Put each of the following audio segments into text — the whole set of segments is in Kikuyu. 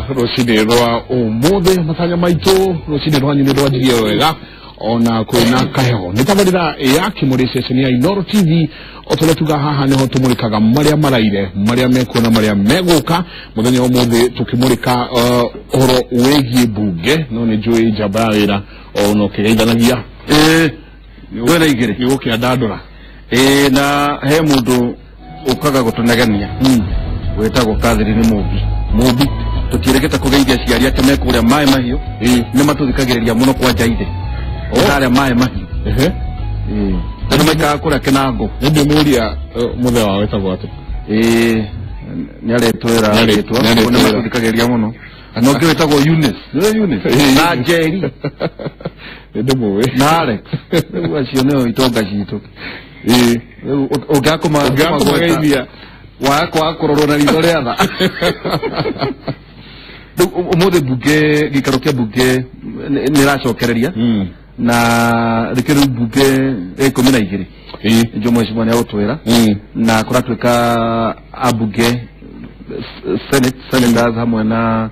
Rũcinĩ rwa ũmũthĩ matanya maitũ rũcinĩ rwanyu nĩ rwanjirie wega ona kwĩna kaheho nĩ tabarĩra ya Kĩmũrĩ ceceni ya Inooro TV o tũrĩa tuga haha nĩho tũmũrĩkaga marĩa maraire marĩa mekuo na marĩa megũka mũthenya wa ũmũthĩ tũkĩmũrĩka ũhoro wĩgiĩ mbunge no nĩ njũĩ njamba ya wĩra ona ũkĩgeithanagia Twĩna igĩrĩ. Nĩ gũkĩandandũra. Na he mũndũ ũkaga gũtũnegenia wĩtagwo Catherine Mũmbi. Mũmbi tũtiĩrĩgĩte kũgeithia aciari ake me kũrĩa Maĩ Mahiũ. Nĩ matũthikagĩrĩria mũno kwanja ithe harĩa Maĩ Mahiũ. Tondũ maikaraga kũrĩa Kĩnangũ. Nĩ ndĩmũria mũthee wao wĩtagwo atĩa? Nĩ arĩtwĩra rĩtwa nĩ matũthikagĩrĩria mũno. Na ũngĩ wĩtagwo Eunice. Nĩwe Eunice na Njeri. Nĩ ndĩmũĩ. Na Alex. Rĩu acio nĩo itonga citũ. Rĩu ũngĩaga kũmageithia waga kwaga kũrorwo na ritho rĩa tha. Rĩu ũmũthĩ mbunge gĩikaro kĩa mbunge nĩ ĩracokereria na rĩkĩ rĩu mbunge ya 12 njo mheshimiwa nĩ agũtwĩra na kũratuĩka ambunge senators hamwe na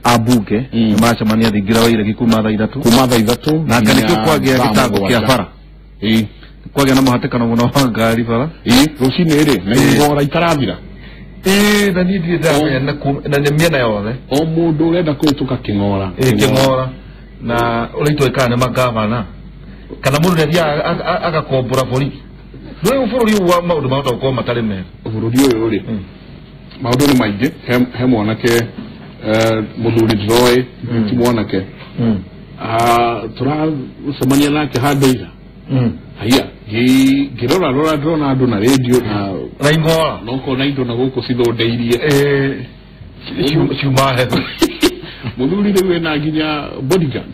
ambunge nĩ maracemania thingira wa iregi kuma thaa 3 kuma thaa 3 na nĩkĩo kwagĩa gĩtango kĩa bara kwagĩa na mũhatĩkano mũno wa ngari bara rũcinĩ rĩ na ingora itarathira. Na niĩ ndirĩ ndĩramenya na nĩ mĩena yothe o mũndũ ũrenda kũhĩtũka kĩng'ora kĩng'ora na ũrĩa itũĩkaga nĩ magavana kana mũndũ nĩathiaga agakombora borithi. Rĩu bũrũri ũyũ wa maũndũ mahota gũkorwo matarĩ mega. Bũrũri ũyũ rĩ maũndũ nĩ maingĩ. He mwanake mũthuri ndĩroĩ ti mwanake tũracemania nake handũ ira haiya ngĩrora rora ndĩrona andũ na rĩndio na ing'ora na ũkona indo na gũkũ cithondeirie ciuma heho. Mũthuri rĩu ena nginya bodyguard.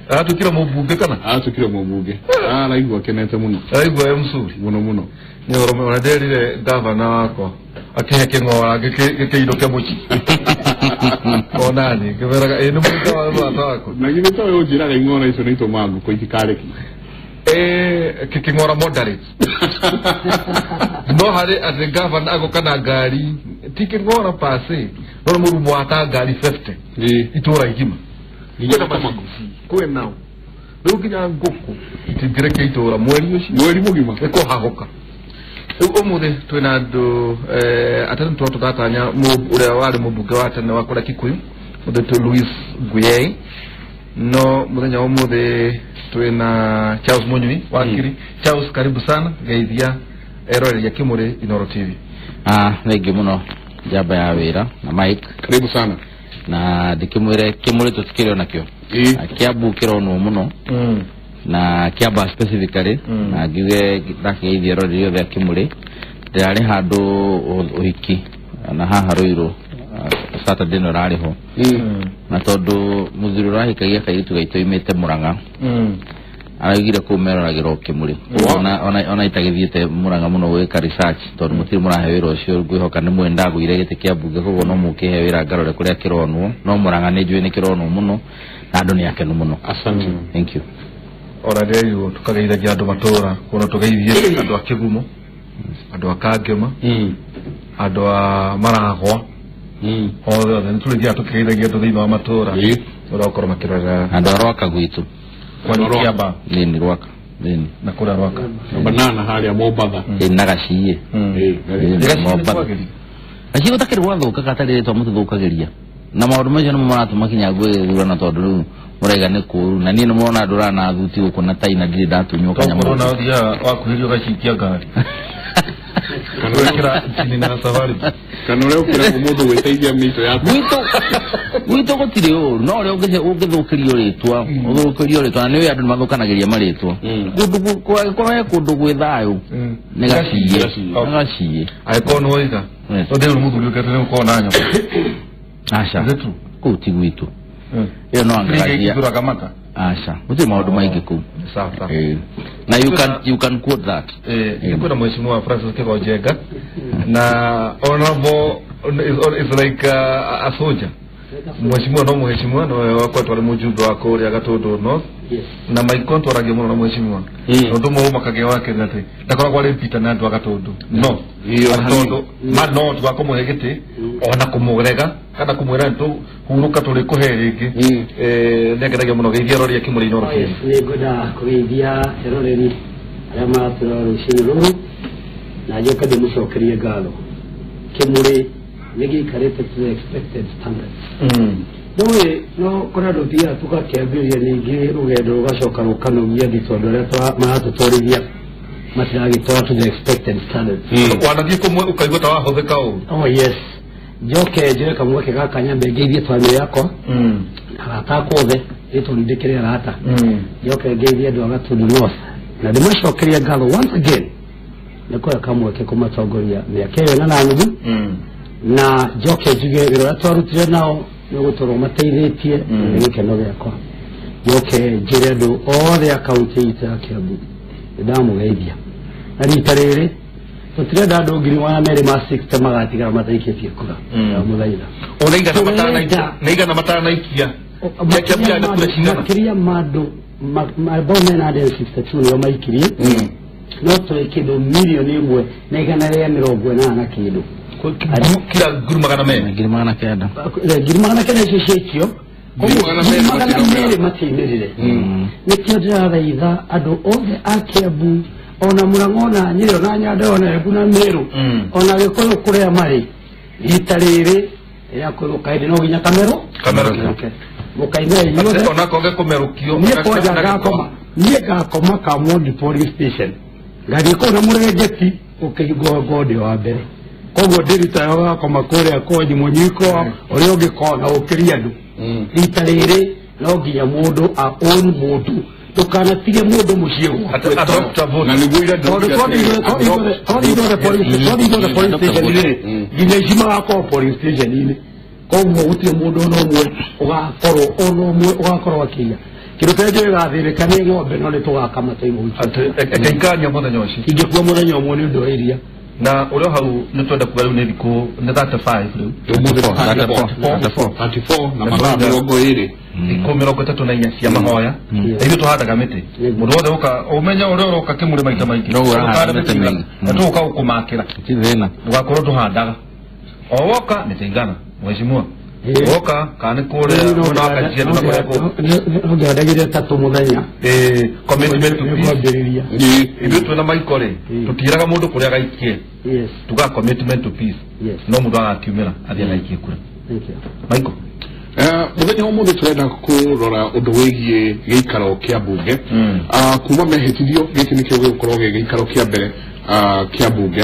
Aratuĩkire mũmbunge kana? Aratuĩkire mũmbunge. Araigua akenete mũno. Araigua e mzuri mũno mũno. Nĩ ũhoro ona nderire gavana wakwa akĩhe kĩng'ora gĩkĩinũke mũciĩ. Ona niĩ ngĩmeraga ĩ nĩ mũrata wa mũrata wakwa. Na githĩ to we ũnjĩraga ing'ora icio nĩ itũmaga ngũkũ itikareki. Kĩng'ora moderate. No harĩ atĩ gavana agoka na ngari ti kĩng'ora pase no nĩ mũrumo wa ta ngari 50 itũra igima. Kwĩna rĩu nginya ngũkũ itingĩrekia itũra mweri ũcio mweri mũgima ĩkũhahũka. Rĩu ũmũthĩ twĩna andũ atatũ tũrĩa tũratanya ũrĩa warĩ mũmbunge wa tene wa kũrĩa Kikuyu mũthĩ Louis Nguyei. No mũthenya wa ũmũthĩ twĩna Charles Munyui wakiri. Charles, karibu sana geithia eroreria Kĩmũrĩ Inooro TV. Thengiũ mũno njamba ya wĩra na Mike. Karibu sana. Na ndĩkĩmwĩre Kĩmũrĩ tũtikĩrĩ onakĩo. Kĩambu kĩronwo mũno na Kĩamba specifically na ngiuge ndakĩgeithia eroreria othe a Kĩmũrĩ. Ndĩrarĩ handũ ũhiki na haha Ruiru Saturday no ĩrarĩ ho na tondũ mũthuri ũrahikagia kairĩtu gaitũ oimĩte Mũrang'a araugire kũu meroragĩra o Kĩmũrĩ ona itagĩthiĩte Mũrang'a mũno gwĩka research tondũ mũtirĩ mũrahe wĩra ũcio ngwĩhoka nĩ mũĩ ndagũire gĩtĩ kĩa mbunge koguo no mũkĩhe wĩra ngarore kũrĩa kĩronwo no Mũrang'a nĩ njũĩ nĩ kĩronwo mũno na andũ nĩ akenu mũno. Asante. Thank you. Ona ndĩrerirwo tũkageithagia andũ matũra kuona tũgeithie andũ a Kĩgumo andũ a Kangema andũ a Maragwa othe othe nĩ tũrĩthiaga tũkĩgeithagia andũ thĩinĩ wa matũra ũrĩa gũkorwo makĩrorera andũ a Rwaka gwitũ Kĩamba nĩ Rwaka na kũrĩa Rwaka banana harĩa Mombatha na Gaciĩ Mombatha Gaciĩ gũtakĩrĩ gwathũka gatarĩ rĩtwa mũtũthũkagĩria na maũndũ macio nĩmo maratũma kinya ngũĩ gĩthurano tondũ rĩu mũraiga nĩ kũũru na niĩ nĩ mũrona ndũraga na thuti gũkũ na tai na ndirĩ ndatunywo kanyamũ. Ũkorwo na ũthiaga wakuhĩrĩrio ũgacikia ngari kana ũgekĩra chini na safari kana ũrĩa ũkĩragwo mũndũ gwĩteithia mĩito yaku. Gwitũ gũtirĩ ũru no ũrĩa ũngĩthũkĩrio rĩtwa ũthũkĩrio rĩtwa na nĩ ũĩ andũ nĩ mathũkanagĩria marĩtwa kũndũ kũragĩkorwo he kũndũ gwĩ thayũ nĩ Gaciĩ Gaciĩ angĩkorwo nĩ woiga tondũ rĩu mũthuri ũkĩte nĩ ũkorwo na nyoka. Aca kũu ti gwitũ ĩyo no angagia aca gũtirĩ maũndũ maingĩ kũu. Na you can quote that. Kwĩna mheshimiwa Francis Kĩgonjenga na honorable is like a soldier. Mheshimiwa no mheshimiwa no wakwa twari mujumbe wa kuria Gatundu North. Na Michael twaragia muno na mheshimiwa tondu mu makage wake na ati ndakoragwo ari Peter na andu a Gatundu no tondu ma no twakumuhe giti ona kumurega kana kumwira tu huruka turi kuhe ringi nĩngenagia mũno geithia rori ya Kimũri Inooro. Nĩ ngwenda kũgeithia eroreri arĩa maratũrora rũcinĩ rũrũ na njoke ndĩmũcokerie ngatho. Kĩmũrĩ nĩ gĩikarĩte to the expected standards. Nĩũĩ no kũrĩ andũ thiaga tũgakĩambĩrĩria ningĩ rũgendo rũgacoka rũkanogia thĩ tondũ arĩa maratũtwarithia matiragĩtwara to the expected standards. Wanathiĩ kũmwe ũkaigua ta wahũthĩka ũũ. Oh yes. Njoke njoe kamweke gaka nyambe ngeithie bamĩrĩ yakwa arata akwa othe nĩ tondũ ndĩkĩrĩ arata. Njoke ngeithie andũ a Gatundu North na ndĩmacokerie ngatho once again nĩ kũoya kamweke kũmatongoria mĩaka ĩyo ĩna na nuthu na njoke njuge wĩra ũrĩa twarutire nao nĩ ũgũtũrwo mateithĩtie nĩ gĩkeno gĩakwa. Njoke njĩre andũ othe a kaũntĩ itũ ya Kiambu nĩ ndamũgeithia na rita rĩrĩ tũtirenda andũ 260 magatigara mataikĩtie kura ndamũthaitha. Nĩ igana matanaikia makĩria ma andũ about 962 nĩo maikirie no tũrĩ kĩndũ 1,180,000 na kĩndũ kila 200,000 200,900 200,900 icio ciaikio 200,200 matiaimĩrire. Nĩkĩo ndĩrathaitha andũ othe a Kiambu ona Mũrang'a ona Nyĩrĩ ona Nyandarua ona Embu na Meru ona Gĩkũyũ kũrĩa marĩ rita rĩrĩ rĩa kwĩrũka hĩndĩ no nginya kamero mũkaimĩra inyuothe ona konge kũmerũkio. Niĩ kwanja ngakoma niĩ ngakoma Kamondi polling station ngathiĩ kũu na mũrengeti ũkĩhingwo ngondĩ wa mbere koguo ndĩrutaga gakoma kũrĩa konyi mũnyiko ũrĩa ũngĩkona ũkĩria andũ. Rita rĩrĩ no nginya mũndũ a own mũndũ ndũkanatige mũndũ mũciĩ gwake polling station rĩ nginya ici magakorwo polling station-inĩ koguo gũtirĩ mũndũ ona ũmwe ũgakorwo ona ũmwe ũgakorwo akĩiya kĩndũ kĩrĩa njũĩ gĩgathĩnĩka nĩ ng'ombe no nĩ tũgakama tũimũ. Ekaikania mũthenya ũcio ingĩkua mũthenya ũmwe nĩ ũndũ wa iria na ũrĩa hau nĩ twenda kuga rĩu nĩ thikũ nĩ 35 rĩu 34 na mathaa 20 thikũ 34 cia mahoya na ithuĩ tũhandaga mĩtĩ mũndũ wothe ũka ũmenye ũrĩa ũroka Kĩmũrĩ maita maingĩ na tũgũka gũkũmakĩra ndũgakorwo ndũhandaga o woka mĩtĩ igana mheshimiwa woka kana nĩ kũrĩa mwena wa Kajiado na kũrĩa kũngĩ ũngĩhandagĩra ĩtatũ mũthenya commitment to peace. Ithuĩ twĩna Michael rĩ tũtiĩraga mũndũ kũrĩa agaikie tugaga commitment to peace no mũndũ agakiumĩra athiĩ agaikie kura. Michael mũthenya wa ũmũthĩ tũrenda kũrora ũndũ wĩgiĩ gĩikaro kĩa mbunge kuma mehĩtithio gĩkĩ nĩkĩo gĩgũkorwo gĩ gĩikaro kĩa mbere kĩa mbunge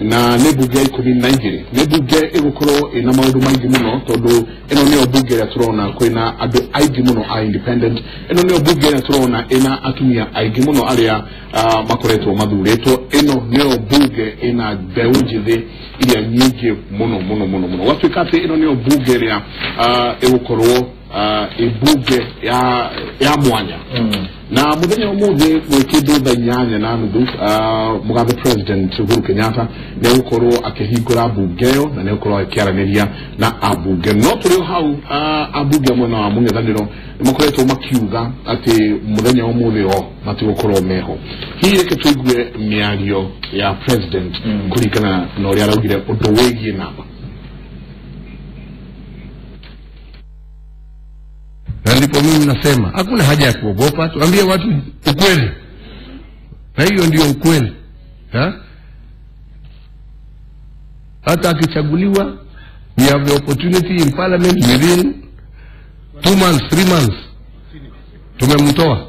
na nĩ mbunge ya 12 nĩ mbunge ĩgũkorwo ĩna maũndũ maingĩ mũno tondũ ĩno nĩyo mbunge ĩrĩa tũrona kwĩna andũ aingĩ mũno a independent ĩno nĩyo mbunge ĩrĩa tũrona ĩna atumia aingĩ mũno arĩa makoretwo mathurĩtwo ĩno nĩyo mbunge ĩna mbeũ njĩthĩ iria nyingĩ mũno mũno mũno mũno gwatuĩka atĩ ĩno nĩyo mbunge ĩrĩa ĩgũkorwo mbunge ya mwanya. Na mũthenya ũmũthĩ gwĩkĩndũ thaa 8:30 mũgathe President Uhuru Kenyatta nĩ egũkorwo akĩhingũra mbunge ĩyo na nĩ egũkorwo akĩaranĩria na ambunge no tũrĩ o hau ambunge a mwena wa mũng'ethanĩro nĩ makoretwo makiuga atĩ mũthenya ũmũthĩ o matigũkorwo meho. Hihi reke tũigue mĩario ya President kũringana na ũrĩa araugire ũndũ wĩgiĩ namba. Na ndipo mimi nasema hakuna haja ya kuogopa, tuambie watu ukweli. Na hiyo ndio ukweli. Ha? Hata akichaguliwa, we have the opportunity in parliament within 2 months, 3 months. Tumemtoa.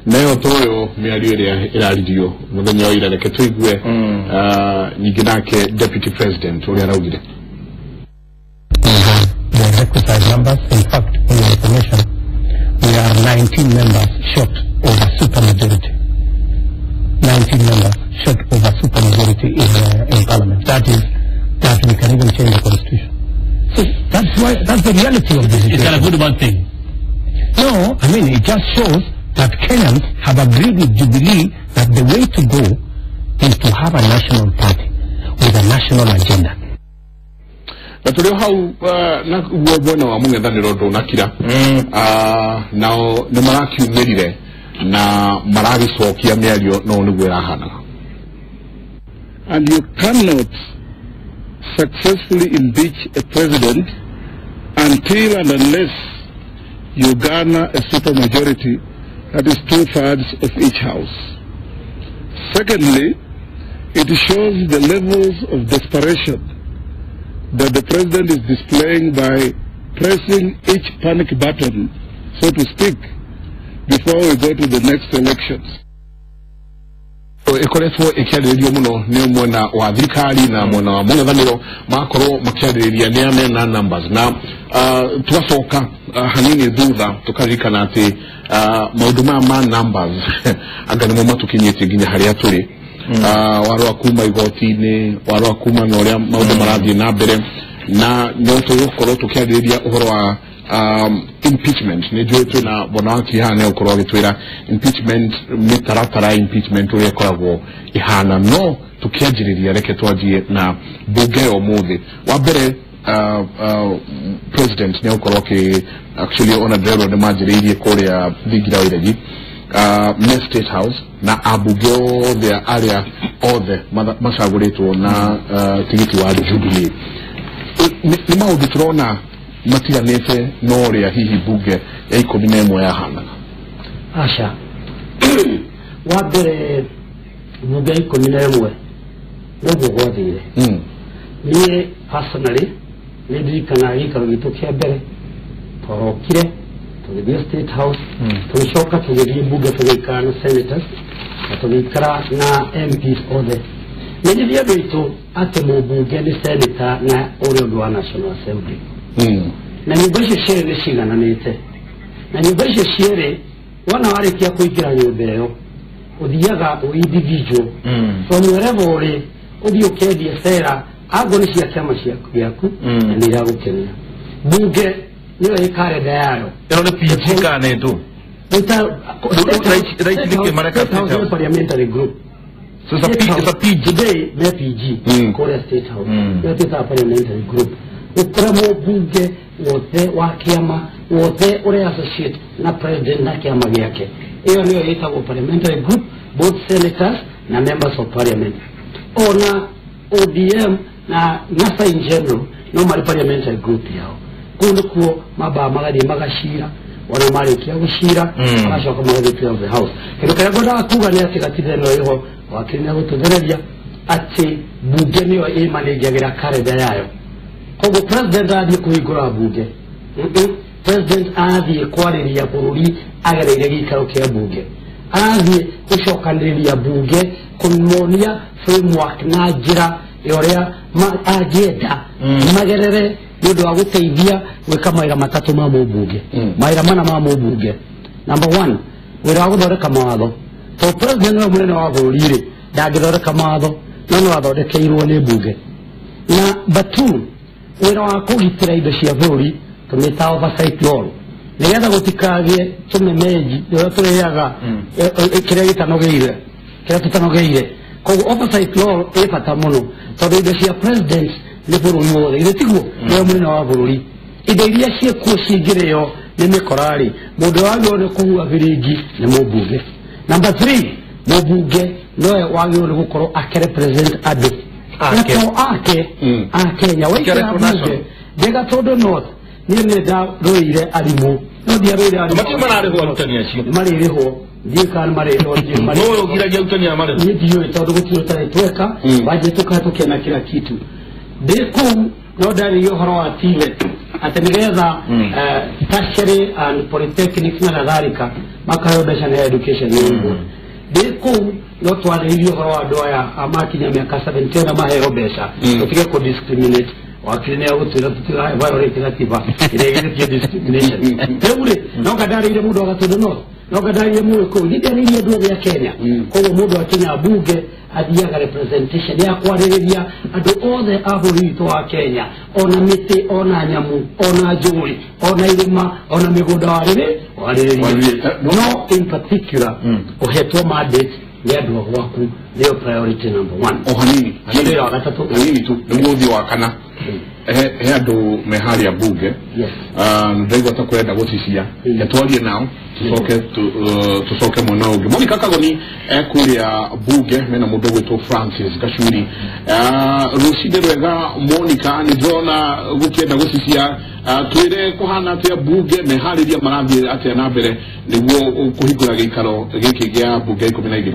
Nayo toyo mĩario ĩrĩa ĩraririo mũthenya wa ira reke tũigue ningĩ nake Deputy President ũrĩa araugire. The requisite numbers, in fact, for your information, we are 19 members short of a supermajority. 19 members short of a supermajority in Parliament. That is, that we can even change the Constitution. So that's why, that's the reality of the situation. Is that a good or bad thing? No, I mean, it just shows that That Kenyans have agreed with Jubilee that the way to go is to have a national party with a national agenda. Na tũrĩ o hau naguo mwena wa mũng'ethanĩro ndũnakira, nao nĩ marakiumĩrire na maragĩcokia mĩario no nĩguo ĩrahana. And you cannot successfully impeach a president until and unless you garner a supermajority, that is 2/3 of each house. Secondly, it shows the levels of desperation that the president is displaying by pressing each panic button, so to speak, before we go to the next elections. Ikoretwo ikiarĩrĩrio mũno nĩ mwena wa thirikari na mwena wa mũng'ethanĩro, magakorwo makĩarĩrĩria nĩ a mena numbers na tugacoka hanini thutha tukaririkana atĩ maũndũ maya ma numbers anga nĩmo matũkinyĩtie nginya harĩa tũrĩ. Warora kuma igoti-inĩ, warora kuma na ũrĩa maũndũ marathiĩ na mbere, na no tũgũkorwo tũkĩarĩrĩria ũhoro wa impeachment. Nĩ njũĩ twĩna bwana wakiri haha nĩ egũkorwo agĩtwĩra impeachment, mĩtaratara ya impeachment ũrĩa ĩkoragwo ĩhana. No tũkĩanjĩrĩria, reke twanjie na mbunge ya ũmũthĩ. Wa mbere, president nĩ egũkorwo akĩ actually ona ndĩrerwo nĩ manjĩrĩirie kũrĩa thingira wa iregi, me State House, na ambunge othe arĩa othe macagũrĩtwo na tigiti wa Jubilee. Nĩ maũndũ tũrona matiganĩte no ũrĩa hihi mbunge ya 11 yahanaga? Aca, wa mbere mbunge ya 11 noguo gwathire. Niĩ personally nĩ ndirikanaga gĩikaro gitũ kĩa mbere twarokire tũgĩthiĩ State House, tũgĩcoka tũgĩthiĩ mbunge tũgĩikara na senators na tũgĩikara na MPs othe. Menyithia andũ aitũ atĩ mũmbunge nĩ senator na ũrĩa ũngĩ wa National Assembly. Na nyũmba icio cierĩ nĩ cigananĩte, na nyũmba icio cierĩ wona warĩkia kũingĩra nyũmba ĩyo ũthiaga ũ individual from wherever ũrĩ, ũthiĩ ũkendia cera ango nĩ cia kĩama gĩaku na nĩ iragũkenia. Mbunge nĩyo ĩ karenda yayo. Ĩno nĩ PG kana nĩ ndũ? Parliamentary group. So it's a PG. Today me PG kũrĩa State House. Nĩyo twĩtaga parliamentary group. Gũkora mũmbunge wothe wa kĩama wothe ũrĩa associate na president na kĩama gĩake, ĩyo nĩyo ĩtagwo parliamentary group, both senators na members of parliament. Ona ODM na NASA in general no marĩ parliamentary group yao. Kũu nĩkuo mambaga magathiĩ magacira, ona marĩkia gũcira magacoka magathiĩ to the house. Kĩndũ kĩrĩa ngwendaga kuga nĩ atĩ gatiba ĩno ĩho wakiri nĩegũtũthereria atĩ mbunge nĩyo ĩmanĩnjagĩra karenda yayo. Koguo president athiĩ kũhingũra mbunge, president athiĩ kwarĩria bũrũri agereire gĩikaro kĩa mbunge, arathiĩ gũcokanĩrĩria mbunge kũmonia framework na njĩra ya ũrĩa angĩenda magerere nĩ ũndũ wa gũteithia gwĩka mawĩra matatũ ma mũmbunge, mawĩra mana ma mũmbunge. Number 1, wĩra wa gũthondeka mawatho. Tondũ president nĩwe mũnene wa bũrũri rĩ, ndangĩthondeka mawatho no no athondekeirwo nĩ mbunge. Na number 2, wĩra wa kũgitĩra indo cia bũrũri tũmĩta oversight role, nĩgetha gũtikagĩe tũmemenji ũrĩa tũrĩaga kĩrĩa gĩtanogeire, kĩrĩa tũtanogeire. Koguo oversight role ĩ bata mũno tondũ indo cia president nĩ bũrũri wothe, ithe tiguo nĩwe mũnene wa bũrũri. Indo iria ciĩkuo cingĩrĩo nĩ mĩkora rĩ, mũndũ wagĩrĩirwo nĩ kũhuha biringi nĩ mũmbunge. Number 3, mũmbunge nowe wagĩrĩirwo nĩ gũkorwo akĩrepresent andũ Ake. ake a Kenya. Waingĩra mbunge ndĩga tondũ North niĩ nĩ ndarũĩire arimũ, no ndiarũĩire arimũ. Matirĩ mararĩhwo arutani acio? Nĩ marĩrĩhwo, ndiũĩ kana nĩ marĩrĩhwo, ndiũĩ marĩrĩhwo. Nũũ ũgiragia arutani aya marĩhwo? Niĩ ndiũĩ tondũ gũtirĩ ũtarĩ tweka, wanjie tũkae tũkĩona kila kitu. Ndĩ kũu no ndarĩria ũhoro wa TVET atĩ nĩgetha tertiary and polytechnics na kadhalika makaheo mbeca nĩ education board. Ndĩ kũu no twarĩrĩirie ũhoro wa andũ aya makinya mĩaka 70 na maheo mbeca, tũtige kũ discriminate. Wakiri nĩ egũtwĩra tũtigae violate gatiba ĩrĩa ĩgirĩtie discrimination. Rĩu rĩ, no ngandarĩire mũndũ wa Gatũndũ North, no ngandarĩire Mũgĩkũyũ, niĩ ndiarĩirie andũ othe a Kenya. Koguo mũndũ akinya mbunge athiaga representation ya kwarĩrĩria andũ othe a bũrũri witũ wa Kenya, ona mĩtĩ, ona nyamũ, ona njũĩ, ona irĩma, ona mĩgũnda wa rĩrĩ Warĩrĩrie no in particular ũhetwo mandate nĩ andũ a gwaku nĩyo priority number 1. O hanini hanini wa gatatũ hanini tu nĩguo ũthiĩ wa kana he andũ me harĩa bunge. Yes. Ndaigua ta kwenda gũcicia twarie nao tucoke mwena ũngĩ. Monica Kagoni kũrĩa bunge mena mũndũ ũgwĩtwo Francis Gachuri. Rũcinĩ rwega Monica, nĩ ndĩrona gũkĩenda gũcicia, twĩre kũhana atĩa bunge, meharĩria marathiĩ atĩa na mbere nĩguo kũhingũra gĩikaro gĩkĩ gĩa bunge 12.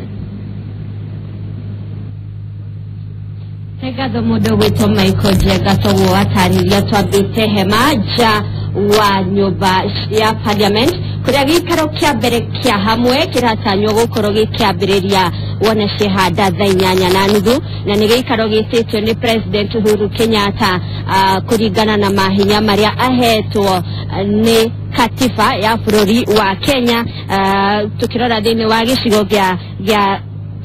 Ngatho mũndũ ũgwĩtwo Michael Njenga toguo watarĩria twambĩte hema nja wa nyũmba ya parliament kũrĩa gĩikaro kĩa mbere kĩa hamwe kĩratanywo gũkorwo gĩkĩambĩrĩria wona cihanda thaa 8:30 na nĩ gĩikaro gĩtĩtio nĩ President Uhuru Kenyatta kũringana na mahinya marĩa ahetwo nĩ katiba ya bũrũri wa Kenya. Tukĩrora thĩinĩ wa gĩcigo gĩa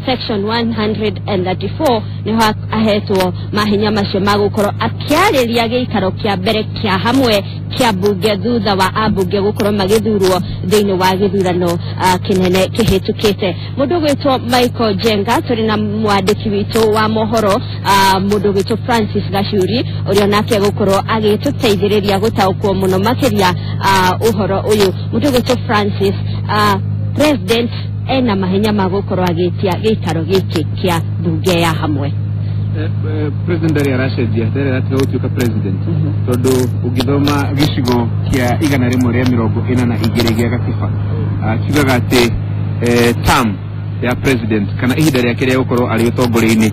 section 134 niho ahetwo mahinya macio ma gũkorwo akĩarĩria gĩikaro kĩa mbere kĩa hamwe kĩa bunge thutha wa ambunge gũkorwo magĩthurwo thĩinĩ wa gĩthurano kĩnene kĩhĩtũkĩte. Mũndũ ũgwĩtwo Michael Njenga tũrĩ na mwandĩki witũ wa mohoro mũndũ ũgwĩtwo Francis Gachuri ũrĩa nake gũkorwo agĩtũteithĩrĩria gũtaũkwo mũno makĩria ũhoro ũyũ. Mũndũ ũgwĩtwo Francis, President ena mahinya ma gũkorwo agĩtia gĩikaro gĩkĩ kĩa bunge ya hamwe. President ndarĩ aracenjia, ndarĩ aratiga gũtuĩka president tondũ ũngĩthoma gĩcigo kĩa 142 gĩa gatiba kiugaga atĩ term ya president kana ihinda rĩake rĩa gũkorwo arĩ ũtongoria-inĩ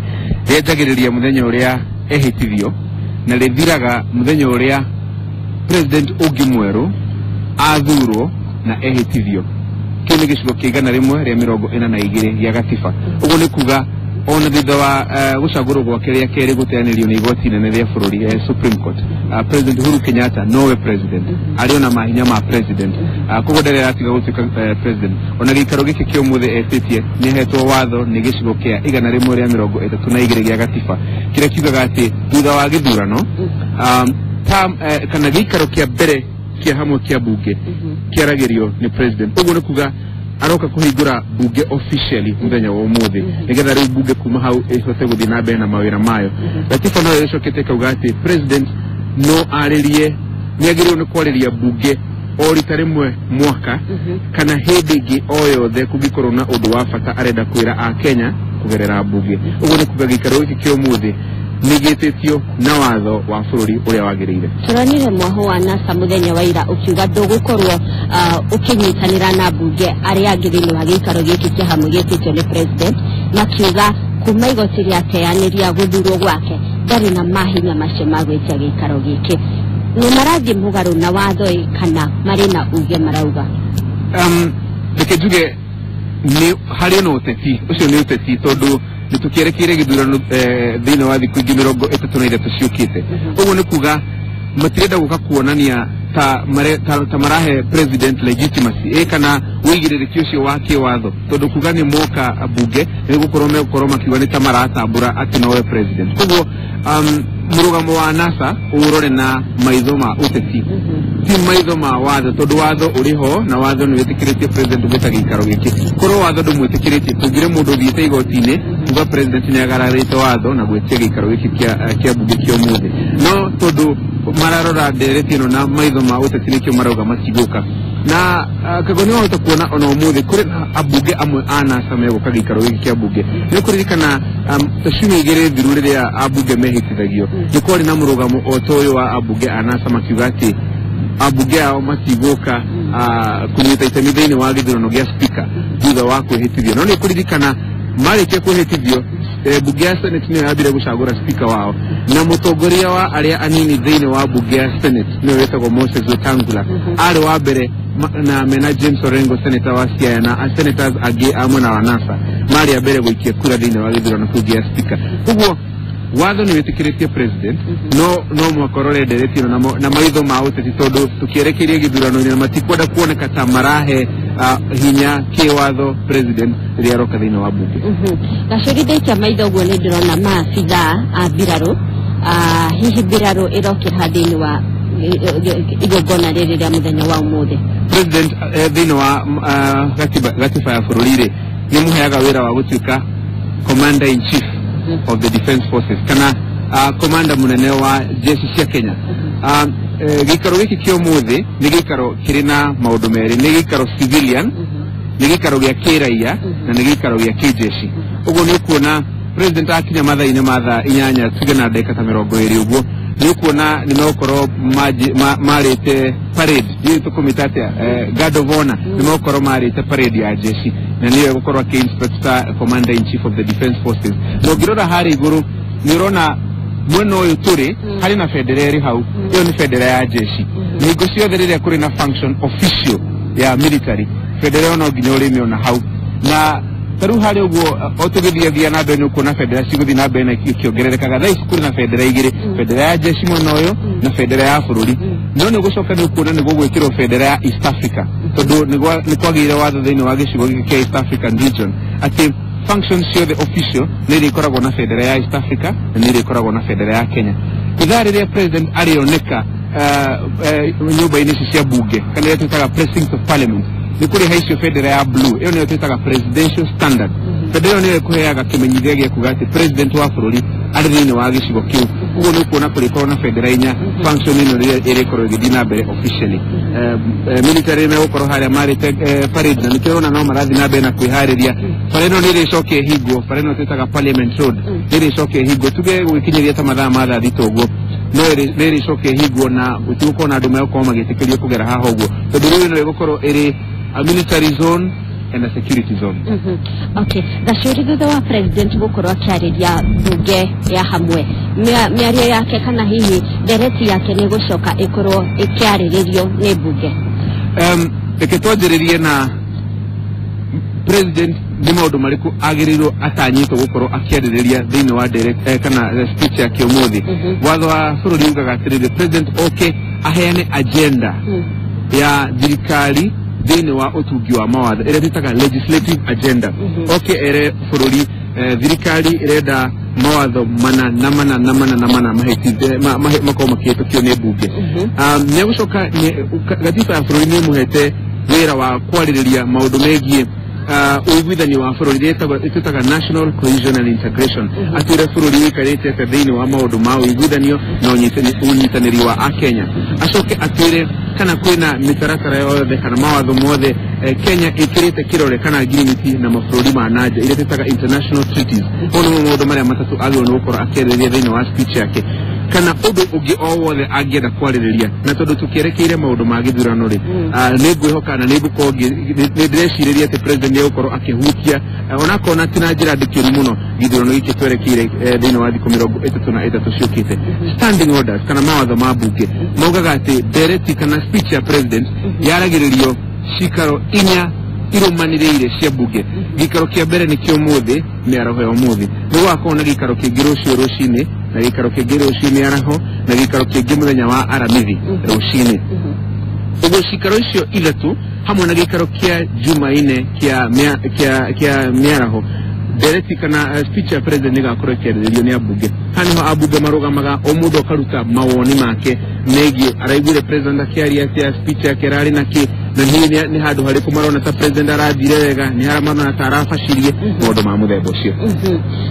rĩanjagĩrĩria mũthenya ũrĩa ehĩtithio na rĩthiraga mũthenya ũrĩa president ũngĩ mwerũ athurwo na ehĩtithio. Kĩu nĩ gĩcigo kĩa 142 gĩa gatiba. Ũguo nĩ kuga ona thutha wa gũcagũrwo gwake rĩa kerĩ gũteanĩrio nĩ igoti inene rĩa bũrũri Supreme Court, President Uhuru Kenyatta nowe president, arĩ ona mahinya ma president, koguo ndarĩ aratiga gũtuĩka president. Ona gĩikaro gĩkĩ kĩa ũmũthĩ etĩtie nĩ ahetwo watho nĩ gĩcigo kĩa 132 gĩa gatiba kĩrĩa kiugaga atĩ thutha wa gĩthurano kana gĩikaro kĩa mbere kĩa hamwe kĩa bunge kĩaragĩrio nĩ president. Ũguo nĩ kuga aroka kũhingũra bunge officially mũthenya wa ũmũthĩ nĩgetha rĩu bunge kuma hau ĩhote gũthiĩ na mbere na mawĩra mayo. Gatiba noyo ĩcokete ĩkauga atĩ president no arĩrie, nĩ agĩrĩirwo nĩ kwarĩria bunge o rita rĩmwe mwaka kana hĩndĩ ĩngĩ o yothe kũngĩkorwo na ũndũ wa bata arenda kwĩra Akenya kũgerera bunge. Ũguo nĩ kuga gĩikaro gĩkĩ kĩa ũmũthĩ nĩ gĩtĩtio na watho wa bũrũri ũrĩa wagĩrĩire. Tũronire mwaho wa NASA mũthenya wa ira ũkiuga ndũgũkorwo ũkĩnyitanĩra na mbunge arĩa angĩ thĩinĩ wa gĩikaro gĩkĩ kĩa hamwe gĩtĩtio nĩ president, makiuga kuma igoti rĩateanĩria gũthurwo gwake ndarĩ na mahinya macio ma gwĩtia gĩikaro gĩkĩ. Nĩ marathiĩ mũgarũ na watho kana marĩ na uge marauga? Reke njuge nĩ harĩ na ũteti, ũcio nĩ ũteti tondũ nĩ tũkĩerekeire gĩthurano thĩinĩ wa thikũ ingĩ 33 ciũkĩte. Ũguo nĩ kuga matirenda gũka kuonania ta marahe president legitimacy kana ũigĩrĩrĩki ũcio wa kĩwatho tondũ kuga nĩ moka bunge nĩ gũkorwo megũkorwo makiuga nĩ ta maratambũra atĩ nowe president. Koguo mũrũgamo wa NASA ũrore na maitho ma ũteti ti maitho ma watho tondũ watho ũrĩ ho na watho nĩ wĩtĩkĩrĩtie president gwĩta gĩikaro gĩkĩ. Korwo watho ndũmwĩtĩkĩrĩtie tũngire mũndũ ũthiĩte igoti-inĩ kuga president nĩ agararĩte watho na gwĩtia gĩikaro gĩkĩ kĩa bunge kĩa ũmũthĩ, no tondũ mararora ndereti ĩno na maitho ma ũteti nĩkĩo marauga matigũka. Na Kagoni wahota kuona ona ũmũthĩ kũrĩ na ambunge amwe a NASA megũka gĩikaro gĩkĩ kĩa bunge. Nĩ kũririkana ta ciumia igĩrĩ thiru rĩrĩa ambunge mehĩtithagio nĩ kwarĩ na mũrũgamo o ta ũyũ wa ambunge a NASA makiuga atĩ ambunge ao matigũka kũnyita itemi thĩinĩ wa gĩthurano gĩa speaker thutha wa kwĩhĩtithio. No nĩ kũririkana marĩkia kwĩhĩtithio bunge ya Senate nĩyo yambire gũcagũra speaker wao na mũtongoria wa arĩa anini thĩinĩ wa bunge ya Senate nĩwe wĩtagwo Moses Wetangula arĩ wa mbere na mena James Orengo senator wa Siaya na senators angĩ a mwena wa NASA marĩ a mbere gũikia kura thĩinĩ wa gĩthurano kĩu gĩa speaker. Koguo watho nĩ wĩtĩkĩrĩtie president no mũhaka ũrore ndereti ĩno na maitho ma ũteti tondũ tũkĩerekeire gĩthurano-inĩ na matikwenda kuoneka ta marahe hinya kĩwatho president rĩrĩa aroka thĩinĩ wa bunge. Gachuri ndaikia maitho ũguo nĩ ndĩrona maabithaa a mbirarũ, hihi mbirarũ ĩrokĩra thĩinĩ wa igongona rĩrĩ rĩa mũthenya wa ũmũthĩ? President thĩinĩ wa gatiba ya bũrũri rĩ nĩ mũheaga wĩra wa gũtuĩka commander in chief of the defense forces kana commander munene wa jeshi cia Kenya. Gĩikaro gĩkĩ kĩa ũmũthĩ nĩ gĩikaro kĩrĩ na maũndũ merĩ, nĩ gĩikaro civilian, nĩ gĩikaro gĩa kĩraia na nĩ gĩikaro gĩa kĩjeshi. Ũguo nĩ ũkuona president akinya mathaa-inĩ ma thaa 8 tuge na ndagĩka ta 20 ũguo nĩ ũkuona nĩ megũkorwo marĩte parade, ndiũĩ tũkũmĩta atĩa, guard of honor, nĩ megũkorwo marĩte parade ya jeshi na nĩyo egũkorwo akĩ-inspector commander in chief of the defense forces. Na ũngĩrora harĩa igũrũ nĩ ũrona mwena ũyũ tũrĩ harĩ na bendera ĩrĩ hau, ĩyo nĩ bendera ya jeshi. Na hingo ciothe rĩrĩa kũrĩ na function official ya military, bendera ĩyo no nginya ũrĩmĩona hau. Na tarĩu harĩ ũguo o tũgĩthiathia na mbere nĩ ũkuona bendera cigũthiĩ na mbere na ikĩongererekaga. Thaa ici kũrĩ na bendera igĩrĩ, bendera ya jeshi mwena ũyũ na bendera ya bũrũri. No nĩ ũgũcoka nĩ ũkuona nĩ gũgwĩkĩrwo bendera ya East Africa, tondũ nĩ kwagĩire watho thĩinĩ wa gĩcigo gĩkĩ kĩa East African region atĩ functions ciothe official nĩ irĩkoragwo na bendera ya East Africa na nĩ irĩkoragwo na bendera ya Kenya. Ithaa rĩrĩa president arĩoneka nyũmba-inĩ ici cia bunge kana ĩrĩa twĩtaga precinct of parliament, nĩ kũrĩ haicio bendera ya blue, ĩyo nĩyo twĩtaga presidential standard. Bendera ĩyo nĩyo ĩkũheaga kĩmenyithia gĩa kuga atĩ president wa bũrũri arĩ thĩinĩ wa gĩcigo kĩu. Ũguo nĩ ũkuona kũrĩkorwo na bendera inya function ĩno rĩrĩa ĩrĩkorwo ĩgĩthiĩ na mbere officially. Military megũkorwo harĩa marĩte parade na nĩkĩo ũrona no marathiĩ na mbere na kwĩharĩria. Bara ĩno nĩ ĩrĩcoka ĩhingwo, bara ĩno twĩtaga Parliament Road nĩ ĩrĩcoka ĩhingwo tuge gũgĩkinyĩria ta mathaa ma thaa 3 ũguo, no nĩ ĩrĩcoka ĩhingwo na gũtigũkorwo na andũ megũkorwo magĩtĩkĩrio kũgera haha ũguo, tondũ rĩu ĩno ĩgũkorwo ĩrĩ a military zone and a security zone. Okay, Gacuri, thutha wa president gũkorwo akĩarĩria bunge ya hamwe, mĩario yake kana hihi ndereti yake nĩ gũcoka ĩkorwo ĩkĩarĩrĩrio nĩ bunge? Reke twanjĩrĩrie na president nĩ maũndũ marĩkũ agĩrĩirwo atanyĩtwo gũkorwo akĩarĩrĩria thĩinĩ wa kana speech yake ũmũthĩ. Watho wa bũrũri ugaga atĩrĩrĩ, president oke aheane agenda ya thirikari thĩinĩ wa ũtungi wa mawatho ĩrĩa twĩtaga legislative agenda. Oke ere bũrũri thirikari ĩrenda mawatho mana na mana na mana na mana makorwo makĩhĩtũkio nĩ mbunge. Nĩegũcoka gatiba ya bũrũri nĩ ĩmũhete wĩra wa kwarĩrĩria maũndũ megiĩ ũiguithanio wa bũrũri ĩtwĩtaga national cohesion and integration, atwĩre bũrũri ũikarĩte atĩa thĩinĩ wa maũndũ ma ũiguithanio na ũnyitanĩri wa akenya. Acoke atwĩre kana kwĩna mĩtaratara yothe kana mawatho mothe Kenya ĩkĩrĩte kĩrore kana ngirimiti na mabũrũri ma nanja iria twĩtaga international treaties. Mau nĩmo maũndũ marĩa matatũ agĩrĩirwo nĩ gũkorwo akĩarĩrĩria thĩinĩ wa speech yake, kana ũndũ ũngĩ o wothe angĩenda kwarĩrĩria. Na tondũ tũkĩerekeire maũndũ ma gĩthurano rĩ, nĩ ngwĩhoka na nĩ ngũkorwo nĩ ndĩrecirĩria atĩ president nĩ egũkorwo akĩhutia onakorwo ti na njĩra ndikĩru mũno gĩthurano gĩkĩ twerekeire thĩinĩ wa thikũ 33 ciũkĩte. Standing orders kana mawatho ma mbunge maugaga atĩ ndereti kana speech ya president yaragĩrĩrio cikaro inya irũmanĩrĩire cia mbunge. Gĩikaro kĩa mbere nĩ kĩa ũmũthĩ, mĩaraho ya ũmũthĩ. Nĩ gũgakorwo na gĩikaro kĩngĩ rũciũ rũcinĩ, na gĩikaro kĩngĩ rũciũ mĩaraho, na gĩikaro kĩngĩ mũthenya wa aramithi rũcinĩ. Ũguo cikaro icio ithatũ hamwe na gĩikaro kĩa Jumaine kĩa mĩaraho, ndereti kana speech ya president nĩ ĩgakorwo ĩkĩarĩrĩrio nĩ ambunge. Haha nĩho ambunge marũgamaga, o mũndũ akaruta mawoni make megiĩ araiguire president akĩaria atĩa, speech yake ĩrarĩ na kĩ, na hihi nĩ handũ harĩkũ marona ta president arathire wega, nĩ harĩa marona ta arabacirie, maũndũ ma mũthemba ũcio.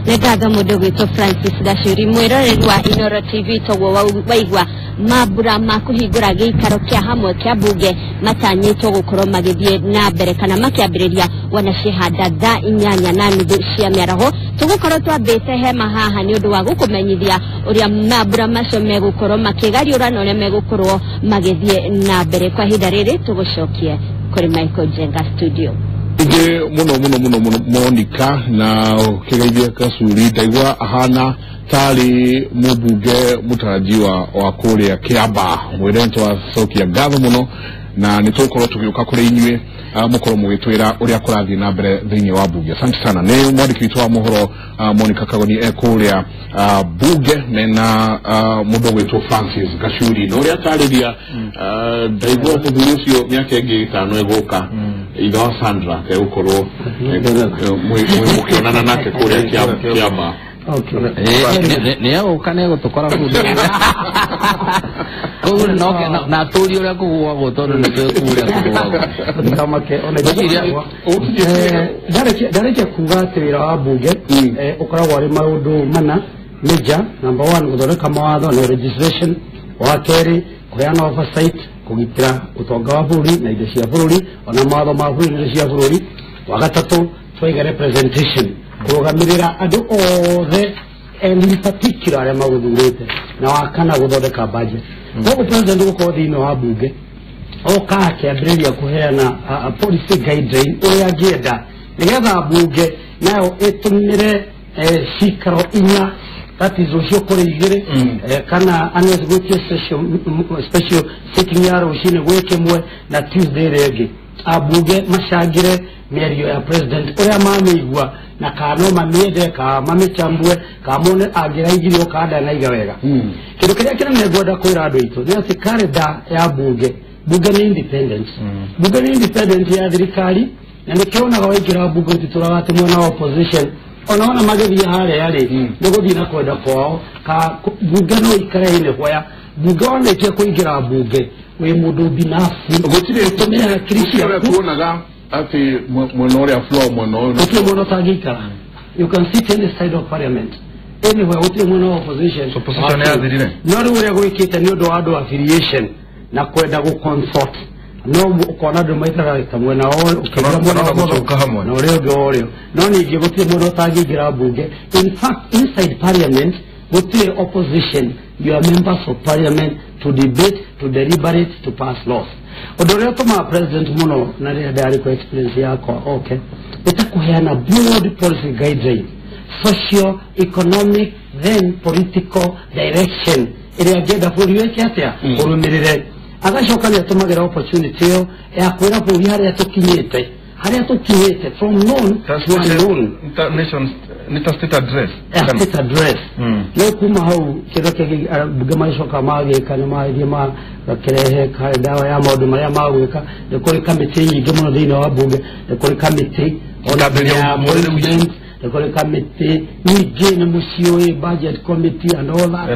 Nĩ ngatho mũndũ ũgwĩtwo Francis Gacuri, mwĩroreri wa Inoro TV. Toguo waigua mambura ma kũhingũra gĩikaro kĩa hamwe kĩa mbunge matanyĩtwo gũkorwo magĩthiĩ na mbere kana makĩambĩrĩria wanacihanda thaa 8:30 cia mĩaraho. Tũgũkorwo twambĩte hema haha nĩ ũndũ wa gũkũmenyithia ũrĩa mambura macio megũkorwo makĩgariũra na ũrĩa megũkorwo magĩthiĩ na mbere. Kwa ihinda rĩrĩ tũgũcokie kũrĩ Michael Jenga studio. Ingĩ mũno mũno mũno mũno Monica na ũkĩgeithia Gacuri, ndaigua ahana tarĩ mũmbunge mũtarajiwa wa kũrĩa Kĩambaa. Mwĩre nĩtwacokia ngatho mũno na nĩ tũgũkorwo tũgĩũka kũrĩ inyuĩ mũkorwo mũgĩtwĩra ũrĩa kũrathiĩ na mbere thĩinĩ wa mbunge. Asante sana. Nĩ mwandĩki witũ wa mohoro Monica Kagoni e kũrĩa bunge mena mũndũ ũgwĩtwo Francis Gacuri, na ũrĩa atarĩria ndaigua mũthuri ũcio mĩaka ĩngĩ 5 ĩgũka ithe wa Sandra egũkorwo mũkĩonana nake kũrĩa Kĩambaa. Okay. Nĩ egũka nĩ egũtũkora kũu. Koguo no na tũri ũrĩa kũgũagwo tondũ nĩ tũĩ kũu ũrĩa kũgũagwo. Ndamake ona ndarĩkia kuga atĩ wĩra wa mbunge ũkoragwo arĩ maũndũ mana major. Number 1 gũthondeka mawatho na legislation, wa kerĩ kũheana oversight, kũgitĩra ũtonga wa bũrũri na indo cia bũrũri ona mawatho ma bũrũri na indo cia bũrũri, wa gatatũ twaiga representation, kũrũgamĩrĩra andũ othe and in particular arĩa magũthurĩte, na wa kana gũthondeka budget. Koguo president gũkorwo thĩinĩ wa mbunge oka akĩambĩrĩria kũheana policy guideline ũrĩa angĩenda nĩgetha mbunge nayo ĩtũmĩre cikaro inya, that is rũciũ kũrĩ igĩrĩ kana unless gwĩtie special sitting ya rũcinĩ gwĩ kĩmwe na Tuesday ĩrĩa ĩngĩ, ambunge macangĩre mĩario ya president ũrĩa mamĩigua na kana no mamĩende kana mamĩchambue kana mone angĩraigire kana ndanaiga wega. Kĩndũ kĩrĩa kĩnene ngwenda kwĩra andũ aitũ nĩ atĩ karenda ya mbunge, mbunge nĩ independent, mbunge nĩ independent ya thirikari, na nĩkĩonaga waingĩra mbunge ũtitũraga atĩ mwena wa opposition ona magĩthiĩ harĩa rĩ nĩ gũthiĩ na kwenda kwao, ka mbunge no ikare anywhere. Mbunge wanĩkia kũingĩra mbunge wĩ mũndũ binafsi, gũtirĩ ũtũmĩre hakiri ciaku. Kuonaga atĩ mwena ũrĩa floor mwena ũyũ gũtirĩ mwena ũtangĩikara. You can sit any side of parliament anywhere, gũtirĩ mwena wa opposition. Opposition yathirire. No rĩu ũrĩa gwĩkĩte nĩ ũndũ wa andũ affiliation na kwenda gũ-consort, no ũkona andũ maikaraga ta mwena ũyũ ũkĩingĩra mwena wa ũmotho na ũrĩa ũngĩ wa ũrĩo, no ningĩ gũtirĩ mũndũ ũtangĩingĩra mbunge. In fact inside parliament gũtirĩ opposition, you are members of parliament to debate, to deliberate, to pass laws. Ũndũ ũrĩa ũtũmaga president mũno na rĩrĩa ndarĩ kwa experience yakwa okay, nĩ ta kũheana broad policy guideline, socio economic then political direction ĩrĩa angĩenda bũrũri wĩke atĩa ũrũmĩrĩre. Agacoka nĩ atũmagĩra opportunity ĩyo ya kwĩra bũrũri harĩa tũkinyĩte from known to unknown. Nĩ state address. State address. No kuma hau kĩndũ kĩngĩ mbunge magĩcoka magĩka nĩ magĩthiĩ magakĩrehe ndawa ya maũndũ marĩa magwĩka. Nĩ kũrĩ kamĩtĩ nyingĩ mũno thĩinĩ wa mbunge, nĩ kũrĩ kamĩtĩ ya president, nĩ kũrĩ kamĩtĩ nyingĩ nĩ mũciũĩ, budget committee and all that,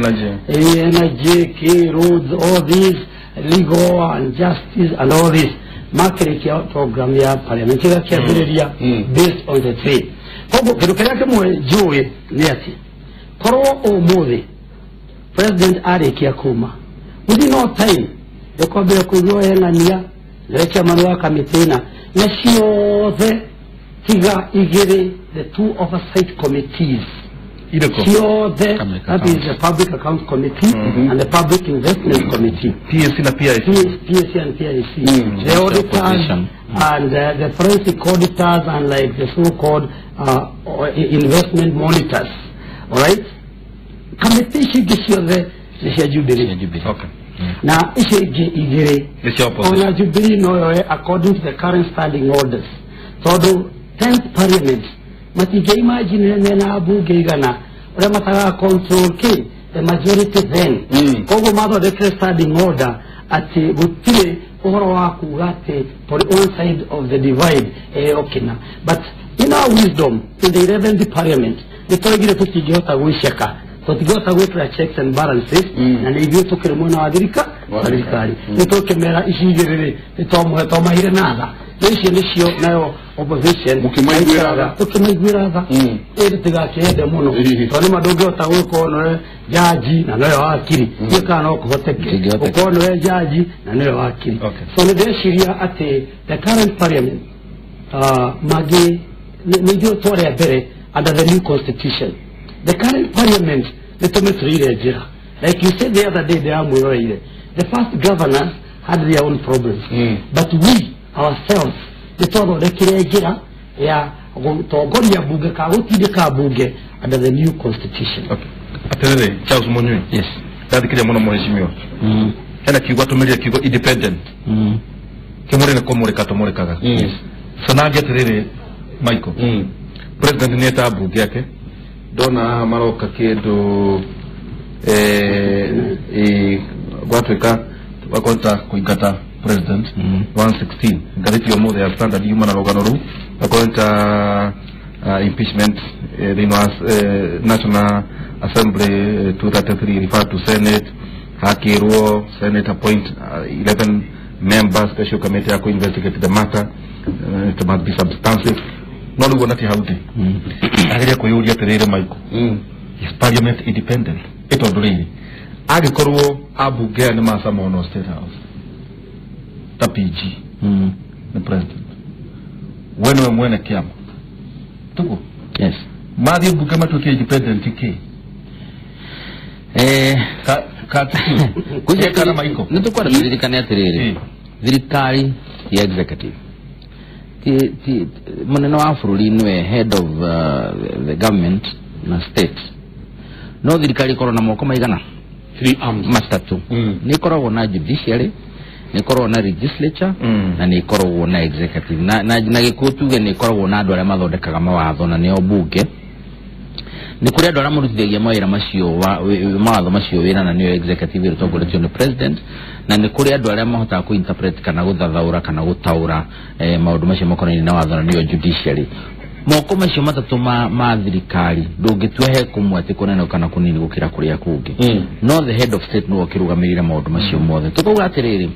energy, K roads, all these legal and justice and all this. Makĩrĩkia program ya parliament ĩgakĩambĩrĩria based on the three. Koguo kĩndũ kĩrĩa kĩmwe njũĩ nĩ atĩ korwo ũmũthĩ president arĩkia kuma within no time nĩkwambĩrĩria kũigua eng'ania nĩwe chairman wa kamĩtĩ ĩna na ciothe tiga igĩrĩ, the two oversight committees ciothe, that is the Public Accounts Committee and the Public Investment Committee, PAC na PIC, PAC and PIC, the auditors and the forensic auditors and like the so-called investment monitors. All right, kamĩtĩ ici ingĩ ciothe nĩ cia Jubilee. Okay. Na icio ingĩ igĩrĩ ona Jubilee no yoe according to the current standing orders, tondũ 10th parliament matingĩ imagine mena mbunge igana ũrĩa matagaga control k the majority then. Koguo mathondekire standing order atĩ gũtirĩ ũhoro wa kuga atĩ one side of the divide ĩokĩna. But in our wisdom in the 11th parliament nĩ twaigire tũtingĩhota gwĩceka, tũtingĩhota gwĩkĩra checks and balances, na nĩ ithuĩ tũkĩrĩ mwena wa thirikari nĩ tũkĩmera ici igĩrĩ rĩ nĩ twamũhe twamahire na tha, na icio nĩcio nayo opposition tũkĩmaiguĩra tha ĩndĩ tũtigakĩende mũno tondũ nĩma ndũngĩhota gwĩka nowe jaji na nowe wakiri, ndiũĩ kana no kũhoteke ũkorwo nowe jaji na nowe wakiri. So nĩ ndĩreciria atĩ the current parliament mangĩ nĩ ithuĩ twarĩ a mbere under the new constitution. The current parliament nĩ tũmĩtũrĩire njĩra. Like you said the other day, ndĩramwĩroreire, the first governors had their own problems, but we ourselves nĩ twathondekire njĩra ya gũtongoria mbunge kana gũtindĩka mbunge under the new constitution. Atĩrĩrĩ Charles Munyui, yes, ndathikĩrĩria mũno mũheshimiwa, hena kiugo atũmĩrire kiugo independent, kĩmũrĩ nĩ kũmũrĩka tũmũrĩkaga. So nange atĩrĩrĩ Michael, president nĩ eta mbunge yake, ndona haha maroka kĩndũ gwatuĩka wakota kũingata president 116 ngathĩti ya ũmũthĩ ya Standard yuma na rũgano rũu akorwo ta Impeachment thĩinĩ wa National Assembly 233 refer to Senate, hakirwo Senate appoint 11 members special committee ya investigate the matter. It must be substantive. No rĩu ona ti hau ndĩ ageria kwĩyũria atĩrĩrĩ, Michael, is parliament independent? Ĩ tondũ rĩrĩ angĩkorwo ambunge aya nĩ macamonwo State House ta PG nĩ president, we nĩwe mwene kĩama tuguo? Yes. Mathiĩ mbunge matuĩke independent kĩ? Kana Michael, nĩ tũkwenda tũririkane atĩrĩrĩ, thirikari ti executive, ti mũnene wa bũrũri nĩwe head of the government na state, no thirikari ĩkorwo na moko maigana? Three arms. Matatũ. Nĩ ĩkoragwo na judiciary, nĩ ĩkoragwo na legislature, na nĩ ĩkoragwo na executive, na gĩkũyũ tuge nĩ ĩkoragwo na andũ arĩa mathondekaga mawatho na nĩo bunge. Nĩ kũrĩ andũ arĩa marutithagia mawĩra macio mawatho macio wĩra na nĩo executive ĩrĩa ĩtongoretio nĩ president, na nĩ kũrĩ andũ arĩa mahotaga kũ-interpret kana gũthathaũra kana gũtaũra maũndũ macio makonainie na watho na nĩo judiciary. Moko macio matatũ ma thirikari ndũngĩtua he kũmwe atĩ kũnene kana kũnini gũkĩra kũrĩa kũngĩ, no the head of state nĩwe ũkĩrũgamĩrĩire maũndũ macio mothe. Tũkauga atĩrĩrĩ,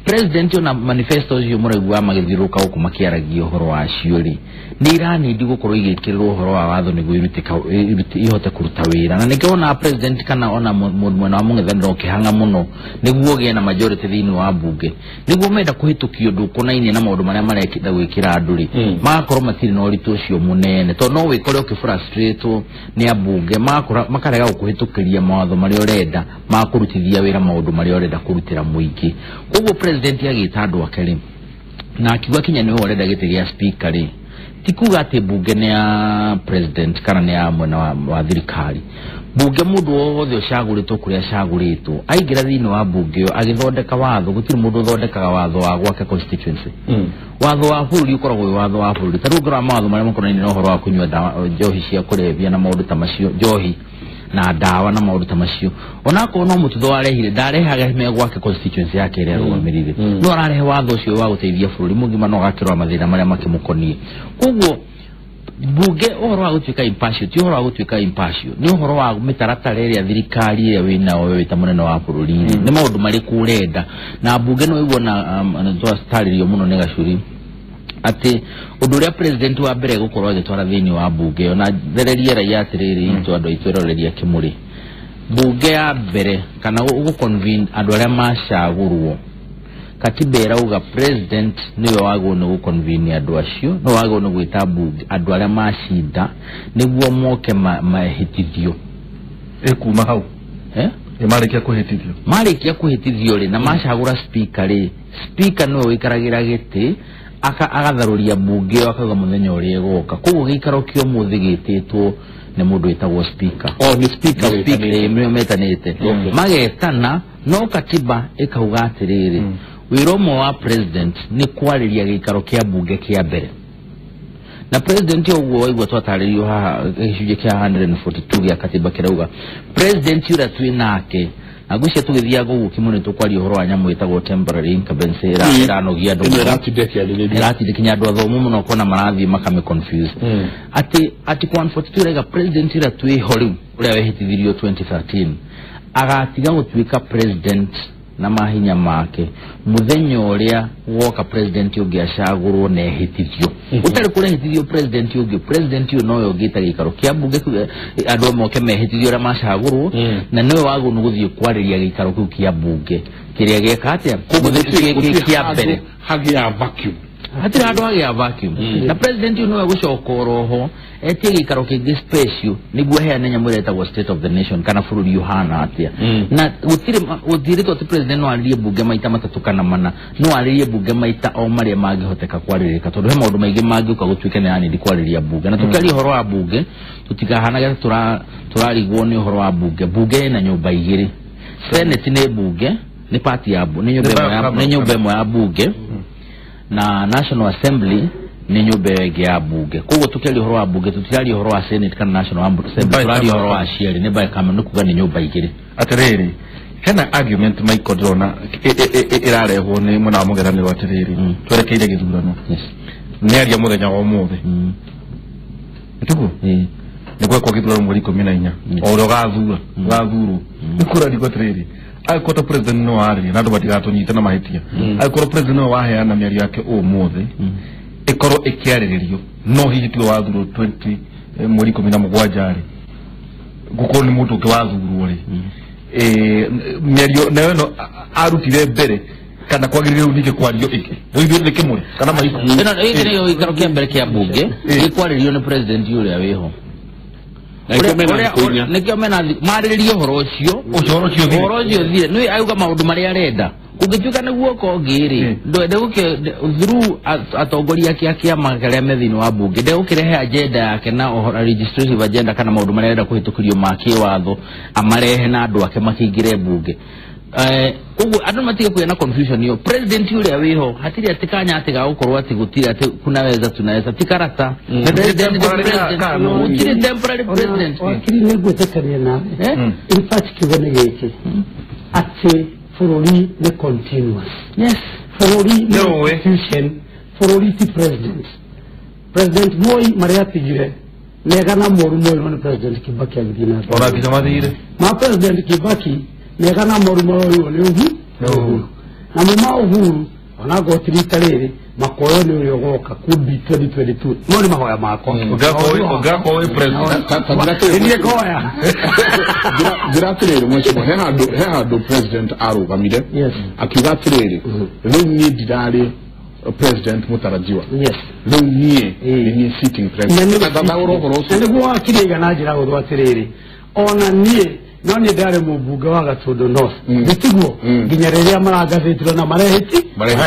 president ona manifesto ũcio mũraigua magĩthiũrũrũka gũkũ makĩaragia ũhoro wacio rĩ, nĩ iranindi gũkorwo igĩkĩrĩrwo ũhoro wa watho nĩguo ihote kũruta wĩra, na nĩkĩo ona president kana ona mwena wa mũng'ethanĩro ũkĩhang'a mũno nĩguo ũgĩe na majority thĩinĩ wa mbunge, nĩguo menda kũhĩtũkia ũndũ ũkonainie na maũndũ marĩa marekĩta gwĩkĩra andũ rĩ, magakorwo matirĩ na ũritũ ũcio mũnene, tondũ no wĩkore ũkĩfrustratewo nĩ ambunge makarega gũkũhĩtũkĩria mawatho marĩa ũrenda ma kũrutithia wĩra maũndũ marĩa ũrenda kũrutĩra mũingĩ. Koguo president agĩta andũ ake rĩ, na akiuga kinya nĩwe ũrenda gĩtĩ gĩa speaker rĩ, ti kuga atĩ mbunge nĩ ya president kana nĩ ya mwena wa thirikari. Mbunge mũndũ wothe ũcagũrĩtwo kũrĩa acagũrĩtwo aingĩra thĩinĩ wa mbunge ĩyo agĩthondeka watho, gũtirĩ mũndũ ũthondekaga watho wa gwake constituency. Watho wa bũrũri ũkoragwo wĩ watho wa bũrũri. Ta rĩu ũngĩrora mawatho marĩa makonainie na ũhoro wa kũnyua ndawa, njohi cia kũrebia na maũndũ ta macio, njohi na ndawa na maũndũ ta macio, onakorwo no mũtutho warehire, ndarehaga me gwake constituency yake ĩrĩa arũgamĩrĩire, no ararehe watho ũcio wa gũteithia bũrũri mũgima no agakĩrora mathĩna marĩa makĩmũkoniĩ. Koguo mbunge ũhoro wa gũtuĩka impartial ti ũhoro wa gũtuĩka impartial, nĩ ũhoro wa mĩtaratara ĩrĩa thirikari ĩrĩa wĩnayo we wĩ ta mũnene wa bũrũri, nĩ maũndũ marĩkũ ũrenda. Na mbunge no ĩguo na twatarĩrio mũno nĩ Gacuri atĩ ũndũ ũrĩa president wa mbere gũkorwo agĩtwara thĩinĩ wa mbunge ĩyo, na thererie raia atĩrĩrĩ, itũ andũ aitũ eroreria kĩmũrĩ, mbunge ya mbere kana gũconvene andũ arĩa macagũrwo, katiba ĩrauga president nĩwe wagĩrĩirwo nĩ gũconvene andũ acio, nĩwe wagĩrĩirwo nĩ gwĩta mbunge andũ arĩa macinda nĩguo moke mahĩtithio. Ĩkuma hau marĩkia kũhĩtithio, marĩkia kũhĩtithio rĩ, na macagũra speaker rĩ, speaker nĩwe ũikaragĩra gĩtĩ agatharũria mbunge ĩyo akauga mũthenya ũrĩa ĩgoka. Koguo gĩikaro kĩa ũmũthĩ gĩtĩtwo nĩ mũndũ wĩtagwo speaker. Nĩ speaker nĩwe metanĩte magetana, no katiba ĩkauga atĩrĩrĩ, wĩra ũmwe wa president nĩ kwarĩria gĩikaro kĩa mbunge kĩa mbere. Na president ũguo waigua twatarĩrio haha gĩcunjĩ kĩa 142 gĩa katiba kĩrauga president ũrĩa twĩ nake, na ngwĩciria tũgĩthiaga ũguo kĩmwe nĩ tũkwaria ũhoro wa nyamũ ĩtagwo temporary incumbency ĩranogia andũ ĩratindĩ kinya andũ athomu mũno kona marathiĩ makamĩ confuse. Atĩ article 142 ĩrauga president ũrĩa twĩho rĩu ũrĩa wehĩtithirio 2013 agatiga gũtuĩka president na mahinya make mũthenya ũrĩa woka president ũngĩ acagũrwo na ehĩtithio. Ũtarĩ kũrehĩtithio president ũngĩ, president ũyũ nowe ũngĩta gĩikaro kĩa mbunge andũ moke mehĩtithio ũrĩa macagũrwo, na nĩwe wagĩrĩirwo nĩ gũthiĩ kwarĩria gĩikaro kĩu kĩa mbunge kĩrĩa gĩeka atĩa kĩa mbere hagĩa vacuum, hatirĩ handũ hagĩa vacuum. Na president ũyũ nĩwe gũcoka oroho etie gĩikaro kĩngĩ special nĩguo aheane nyamũ ĩrĩa ĩtagwo state of the nation kana bũrũri ũhana atĩa. Na gũtirĩtwo atĩ president no arĩrie mbunge maita matatũ kana mana, no arĩrie mbunge maita o marĩa mangĩhoteka kwarĩrĩka, tondũ he maũndũ maingĩ mangĩũka gũtuĩke nĩ yanindi kwarĩria mbunge. Na tũkĩaria ũhoro wa mbunge tũtikahanage tũrarigwo nĩ ũhoro wa mbunge. Mbunge ĩna nyũmba igĩrĩ, Senate nĩ mbunge, nĩ party ya nĩ nyũmba ĩmwe ya mbunge, na National Assembly nĩ nyũmba ĩngĩ ya mbunge. Koguo tũkĩaria ũhoro wa mbunge tũtiraria ũhoro wa Senate kana National Assembly, tũraria ũhoro wa ciarĩ nĩ bicameral, nĩ kuga nĩ nyũmba igĩrĩ. Atĩrĩrĩ, hena argument Michael ndĩrona ĩrarehwo nĩ mwena wa mũng'ethanĩro atĩrĩrĩ, twerekeire gĩthurano, nĩ aria mũthenya wa ũmũthĩ, Nĩtiguo? Nĩ gwekwo gĩthurano mweri 14 o ũrĩa ũgathura ũgathurwo nĩ kũrarigwo atĩrĩrĩ angĩkorwo ta president no arĩria na andũ matigatũnyite na mahĩtia angĩkorwo president no waheana mĩario yake ũmũthĩ ĩkorwo ĩkĩarĩrĩrio no hihi tiwe wathurwo 20 mweri 17 rĩ gũkorwo nĩ mũndũ ũngĩ wathurwo rĩ mĩario nayo ĩno arutire mbere kana kwagĩrĩire rĩu ningĩ kwario ĩngĩ rĩu ithuĩ nĩ kĩmũrĩ kana maiko ĩno ĩngĩ nĩyo gĩikaro kĩa mbere kĩa mbunge gĩkwarĩrio nĩ president ũrĩa wĩho nĩkĩo mena marĩrĩrie ũhoro ũcio ũhoro ũcio ũthire nĩ auga maũndũ marĩa arenda kũngĩtuĩka nĩ guoko ũngĩ rĩ through atongoria ake a kĩama kĩrĩa me thĩinĩ wa mbunge ndegũkĩrehe agenda yake na ũhoro legislative agenda kana maũndũ marĩa arenda kũhĩtũkĩrio ma kĩwatho amarehe na andũ ake makĩingĩre mbunge koguo andũ matige kũgĩa na confusion iyo president ũrĩa wĩho hatirĩ atĩ kanya atĩ ga gũkorwo atĩ gũtirĩ atĩ kunaweza tunaweza ti karata gũtirĩ temporary president wakiri nĩ ngwĩtĩkania nawe in fact kiugo nĩ gĩkĩ atĩ bũrũri nĩ continuous yes bũrũri nĩ institution bũrũri ti president President Moi marĩa atigire mega na moru moirwo nĩ President Kibaki agĩthiĩ na mbere ona nginya mathire ma President Kibaki mega na moru maroirwo nĩ Uhuru namo ma Uhuru ona goti rita rĩrĩ makoyo nĩ ũrĩa ũgoka could be 2022 no nĩ mahoya makwa ũgakorwo wĩ president niĩ ngoya njĩra atĩrĩrĩ mwecimo he handũ president arũgamire akiuga atĩrĩrĩ rĩu niĩ ndirarĩ president mũtarajiwa rĩu niĩ nĩ niĩ sitting president thathaũra ũhoro ũcio na nĩguo wakiri aiga na njĩra hũthũ atĩrĩrĩ ona niĩ no niĩ ndarĩ mũmbunge wa Gatũndũ North nĩtiguo nginya rĩrĩa marangathĩtirwo na marehĩti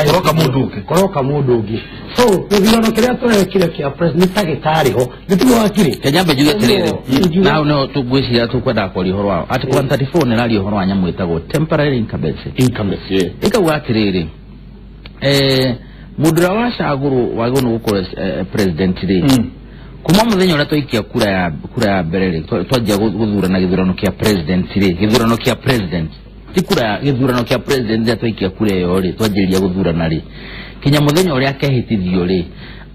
kũroka mũndũ ũngĩ kũroka mũndũ ũngĩ so gĩthurano kĩrĩa tũrekire kĩa president nĩ ta gĩtarĩ ho nĩtiguo wakiri Kenya njuge atĩrĩrĩ na hau nĩho tũngwĩciria tũkwendaga kwaria ũhoro wao Article 134 nĩ ĩraria ũhoro wa nyamũ ĩtagwo temporary incumbency ĩkauga atĩrĩrĩ mũndũ ũrĩa wacagũrwo wagĩrĩirwo nĩ gũkorwo president rĩ kuma muthenya uria twaikia kura ya mbere ri twanjia guthurana githurano kia president ri githurano kia president ti kura ya githurano kia president ria twaikia kura iyo ri twanjiriria guthurana ri kinya muthenya uria akehitithio ri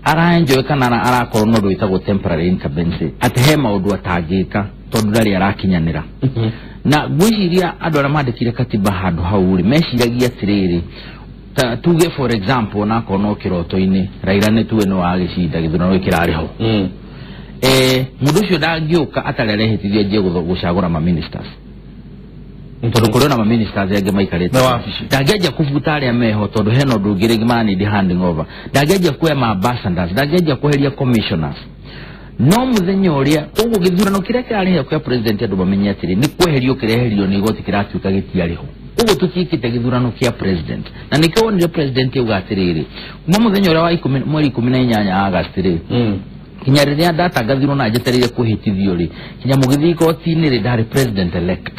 araenjoy kana arakorwo no witagwo temporary incumbency ati he maundu atangika tondu ndari arakinyanira na ngwiciria andu aria mandikire katiba handu hau ri meciragia atiriri tuge for example na kono kiroto-ini Raila nĩ tuge no agĩcinda gĩthurano gĩkĩrarĩ ho mũndũ ũcio ndangĩũka atarĩ arehĩtithio anjie gũcagũra ma ministers tondũ kũrĩ ona ma ministers angĩ maikarĩte ndangĩanjia kũbuta arĩa meho tondũ hena ũndũ ũngĩ rĩngĩ maranindi handing over ndangĩanjia kuoya ma ambassadors ndangĩanjia kweheria commissioners no muthenya ũrĩa ũguo gĩthurano kĩrĩa kĩrarĩho kĩa president andũ mamenye atĩrĩ nĩ kweherio kĩreherio nĩ igoti kĩratuĩka gĩtiarĩ ho uguo tutiikite githurano kia president na nikio wonire president auga atiriri kuma muthenya uria wa mweri 18 August ri kinya riria ndatangathirwo na njetereire kwihitithio ri kinya mugithii igoti-inĩ ri ndari president elect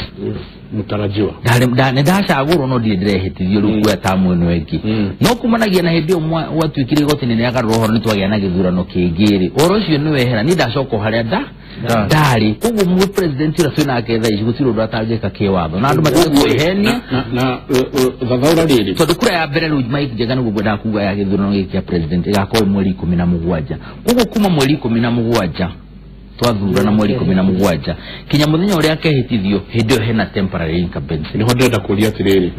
mutarajiwa nĩ ndacagũrwo no ndirĩ ndĩrehĩtithio rĩu kuoya tamu ĩno ĩngĩ no kumanagia na hĩndĩ ĩyo gwatuĩkire igoti-inĩ nĩagarũra ũhoro nĩ twagĩa na gĩthurano kĩngĩ rĩ ũhoro ũcio nĩ wehera niĩ ndacoka o harĩa ndarĩ koguo mũ president ũrĩa twĩ nake thaa ici gũtirĩ ũndũ atangĩka kĩwatho na andũ matige kwĩhenia na thathaũra rĩrĩ tondũ kura ya mbere rĩu Mike Njenga nĩguo ngwendaga kuga ya gĩthurano gĩkĩ kĩa president ĩgakorwo mweri 17 koguo kuma mweri 17 twathurana mweri 17 kinya muthenya uria akehitithio hindi iyo hena temporary incumbency niho ndĩrenda kũria atĩrĩrĩ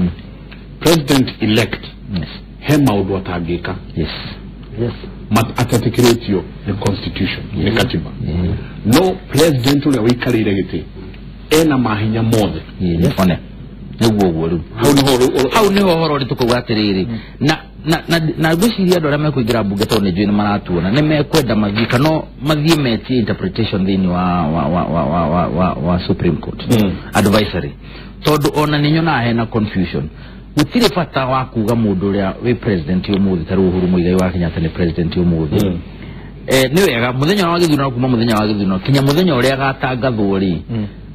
president elect he maũndũ atangĩka yes atetĩkĩrĩtio nĩ constitution nĩ katiba no president ũrĩa wĩikarĩire gĩtĩ ena mahinya mothe one nĩguo ũguo rĩu hau nĩho ũhoro ũrĩ tũkauga atĩrĩrĩ na ngwĩciria andũ arĩa mekũingĩra mbunge tondũ nĩ njũĩ nĩ maratuona nĩ mekwenda mathiĩ kana mathiĩ metie interpretation thĩinĩ wa Supreme Court advisory tondũ ona nĩ nyonaga hena confusion gũtirĩ bata wa kuga mũndũ ũrĩa wĩ president ũmũthĩ ta rĩu Uhuru Muigai wa Kenyatta nĩ president ũmũthĩ nĩ wega mũthenya wa gĩthurano kuma mũthenya wa gĩthurano kinya mũthenya ũrĩa agatangathwo rĩ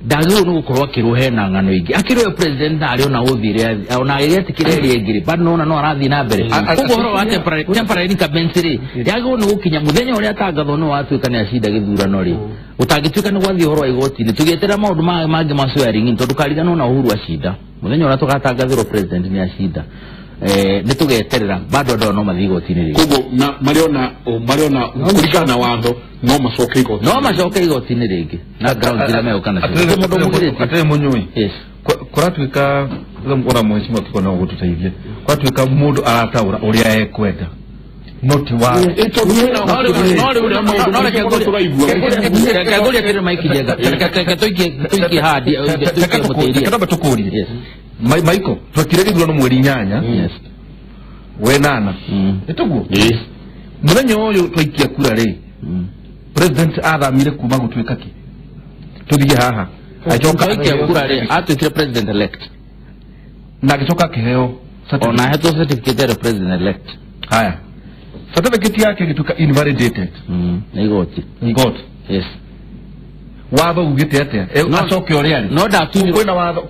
ndagĩrĩirwo nĩ gũkorwo akĩrwo hena ng'ano ingĩ akĩrwo president narĩ ona ũthire ona agĩetĩkĩra ĩrĩa ĩngĩ rĩ bado nona no arathiĩ na mbere koguo ũhoro wa temporary incumbency rĩ yagĩrĩirwo nĩ gũkinya mũthenya ũrĩa atangathwo nĩ watuĩka nĩ acinda gĩthurano rĩ ũtangĩtuĩka nĩ gwathiĩ ũhoro wa igoti-inĩ tũgĩeterera maũndũ mangĩ ma swearing in tondũ kariganwo na Uhuru acinda mũthenya ũrĩa tũgatangathĩrwo president nĩ acinda Nĩ tũgeterera bado andũ no mathiĩ igoti-inĩ rĩngĩ. Koguo mariona kũringana na watho no macoke igoti. No macoke igoti-inĩ rĩngĩ na ground iria megũka nacio. Atĩrĩ Mũnyui. Yes. Kũratuĩka ona mheshimiwa kiko no gũtũteithia. Kũratuĩka mũndũ arataũra ũrĩa ekwenda. Not wa. Kagũria kĩrĩ maiki njega. Reke tũikie hadi tũikie mũtĩria. Reke tũkũrie. Michael, twekire gĩthurano mweri 8. Yes. Wenana. Nĩ tũguo? Yes. Mũthenya ũyũ twaikia kura rĩ. President athamire kuma gũtuĩka kĩ? Tũthiĩ haha. Acoka aikia kura rĩ, atuĩkire president elect. Na agĩcoka akĩheo certificate. Ona ahetwo certificate ya president elect. Haya. Certificate yake ĩgĩtuĩka invalidated. Nĩ igoti. Igoti. Yes. Watho ugĩte atĩa? Acoke ũrĩa arĩ. No ndatunyirwo.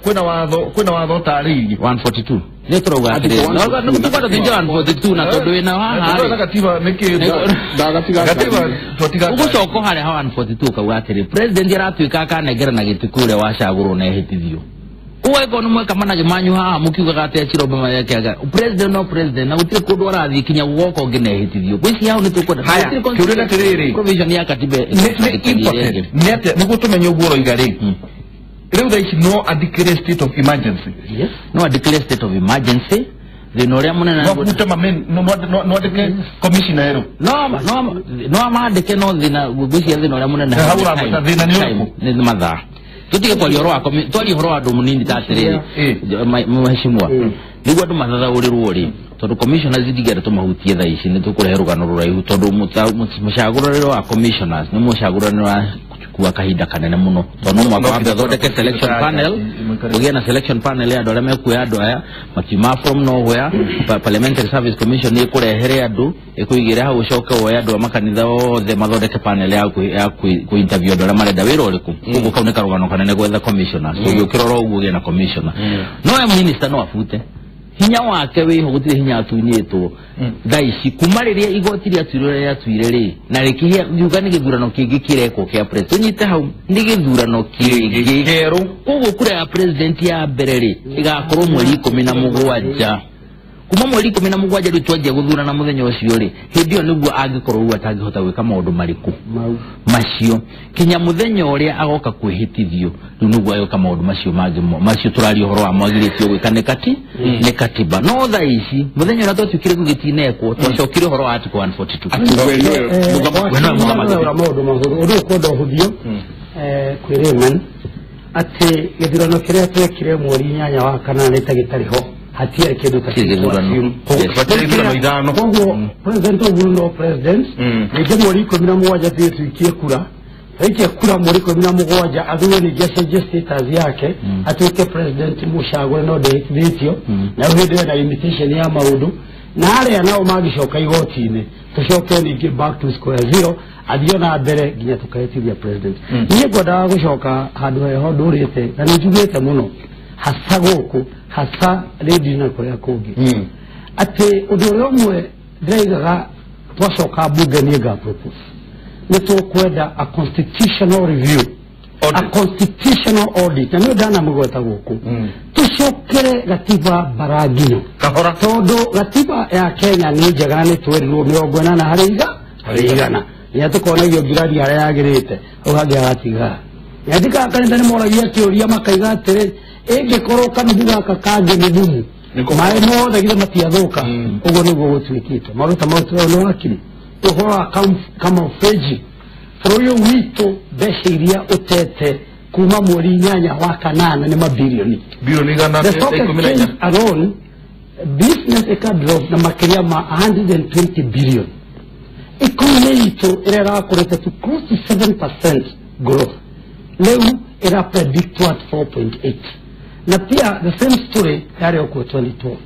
Kwĩna watho ũtarĩirie. 142. Nĩ tũrauga atĩrĩrĩ. No tũkwenda tũinje 142 na tondũ wĩna haha rĩ. Gatiba nĩkĩ? Gatiba twatiga. Ũgũcoka harĩa ha 142 ũkauga atĩrĩ president aratuĩka akanengerana gĩtĩ kũrĩa wacagũrwo na ehĩtithio. Uweko nĩ mweka manage manyu haha mũkiugaga atĩ Chiromba marekeaga president no president na gũtirĩ kũndũ arathiĩ kinya gũgoka ũngĩ na ehĩtithio. Ngwĩciria hau nĩ tũkwenda. Haya, kĩũria atĩrĩrĩ. Provision ya katiba nĩ important. Nĩ atĩa nĩguo tũmenye ũguo ũroiga rĩ. Rĩu thaa ici no a declare state of emergency. Yes. No a declare state of emergency. Thĩna ũrĩa mũnene no kute mamen no andĩke commissioner erũ. No amandĩke no thĩna ngwĩciria thĩna ũrĩa mũnene hau ũramwĩta thĩna nĩ ũrĩkũ? Nĩ mathaa. Tutige kwaria ũhoro wa twarie ũhoro wa andũ mũnini ta atĩrĩrĩ mheshimiwa nĩguo andũ mathathaũrĩrwo rĩ tondũ commissioners ndingĩenda tũmahutie thaa ici nĩ tũkũrehe rũgano rũraihu tondũ mũcagũranĩro wa commissioners nĩ mũcagũranĩro wa kuwa kahinda kanene mũno tondũ no mũhaka wambe ũthondeke selection panel ũgĩe na selection panel ya andũ arĩa mekuoya andũ aya matiuma from nowhere. Parliamentary Service Commission nĩ ĩkũrehere andũ ĩkũigĩre hau ũcoke woe andũ a makanitha othe mathondeke panel ya kũ interview andũ arĩa marenda wĩra ũrĩkũ. Koguo kau nĩ karũgano kanene gwetha commissioners. Ũngĩũkĩrora ũguo ũgĩe na commissioner. No we minister no abute hinya wake wĩho gũtirĩ hinya atunyĩtwo thaa ici kuma rĩrĩa igoti rĩatuire ũrĩa rĩatuire rĩ na rĩkiuga nĩ gĩthurano kĩngĩ kĩrekwo kĩa president. Tũnyite hau nĩ gĩthurano kĩngĩ kĩerũ. Koguo kura ya president ya mbere rĩ ĩgakorwo mweri 17. Kuma mweri 17 rĩu twanjia gũthurana mũthenya ũcio rĩ hĩndĩ ĩyo nĩguo angĩkorwo rĩu atangĩhota gwĩka maũndũ marĩkũ macio kinya mũthenya ũrĩa agoka kwĩhĩtithio rĩu nĩguo agĩka maũndũ macio mangĩ macio tũraria ũhoro wa mwagĩrĩtio gwĩka nĩ katiba. No thaa ici mũthenya ũrĩa twatuĩkire kĩu gĩtinekwo twacokire ũhoro wa article 142. Maũndũ mahũthũ ũndũ ũkwenda ũhũthio kwĩ layman atĩ gĩthurano kĩrĩa twekire mweri 8 wa kanana nĩ ta gĩtarĩ ho hatiarĩ kĩndũ ta gĩthurano. Koguo president Uhuru no president ningĩ mweri 17 tũthiĩ tũikie kura tũikie kura mweri 17 athure ningĩ acenjie status yake atuĩke president mũcagũre no ndehĩtithĩtio na rĩu hĩndĩ ĩyo na limitation ya maũndũ na arĩa nao mangĩcoka igoti-inĩ tũcoke ningĩ back to square zero athiĩ na mbere nginya tũkahĩtithia president. Niĩ ngwendaga gũcoka handũ heho ndũrĩte na nĩ njugĩte mũno hasa gũkũ hasa rĩndiũ na kũrĩa kũngĩ atĩ ũndũ ũrĩa ũmwe ndĩraigaga twacoka mbunge niĩ nga propose nĩ tũkwenda a constitutional review, a constitutional audit na nĩ ndanamũgweta gũkũ tũcokere gatiba mbaranginyo tondũ gatiba ya Kenya nĩ njega na nĩ twerirwo 80 harĩ igana nĩ tũkonagio ngirari harĩa yagĩrĩte hau hangĩ hagatigara yandĩkaga kanitha nĩ moragia kĩũria makaiga atĩrĩ ĩngĩkorwo kanitha gaka kangĩ nĩ thumu maĩ mothe githĩ matiathũka ũguo nĩguo gũtuĩkĩte maũndũ ta mau tũrona nĩ wakiri ũhoro wa camouflage bũrũri ũyũ witũ mbeca iria ũtete kuma mweri 8 wa kanana nĩ mabirioni bilioni 114 alone business ĩka drop na makĩria ma 120 billion. Economy itũ ĩrĩa ĩrakũrĩte to close to 7% growth rĩu ĩra predict at 4.8 na pia the same story yarĩ okuo 2012.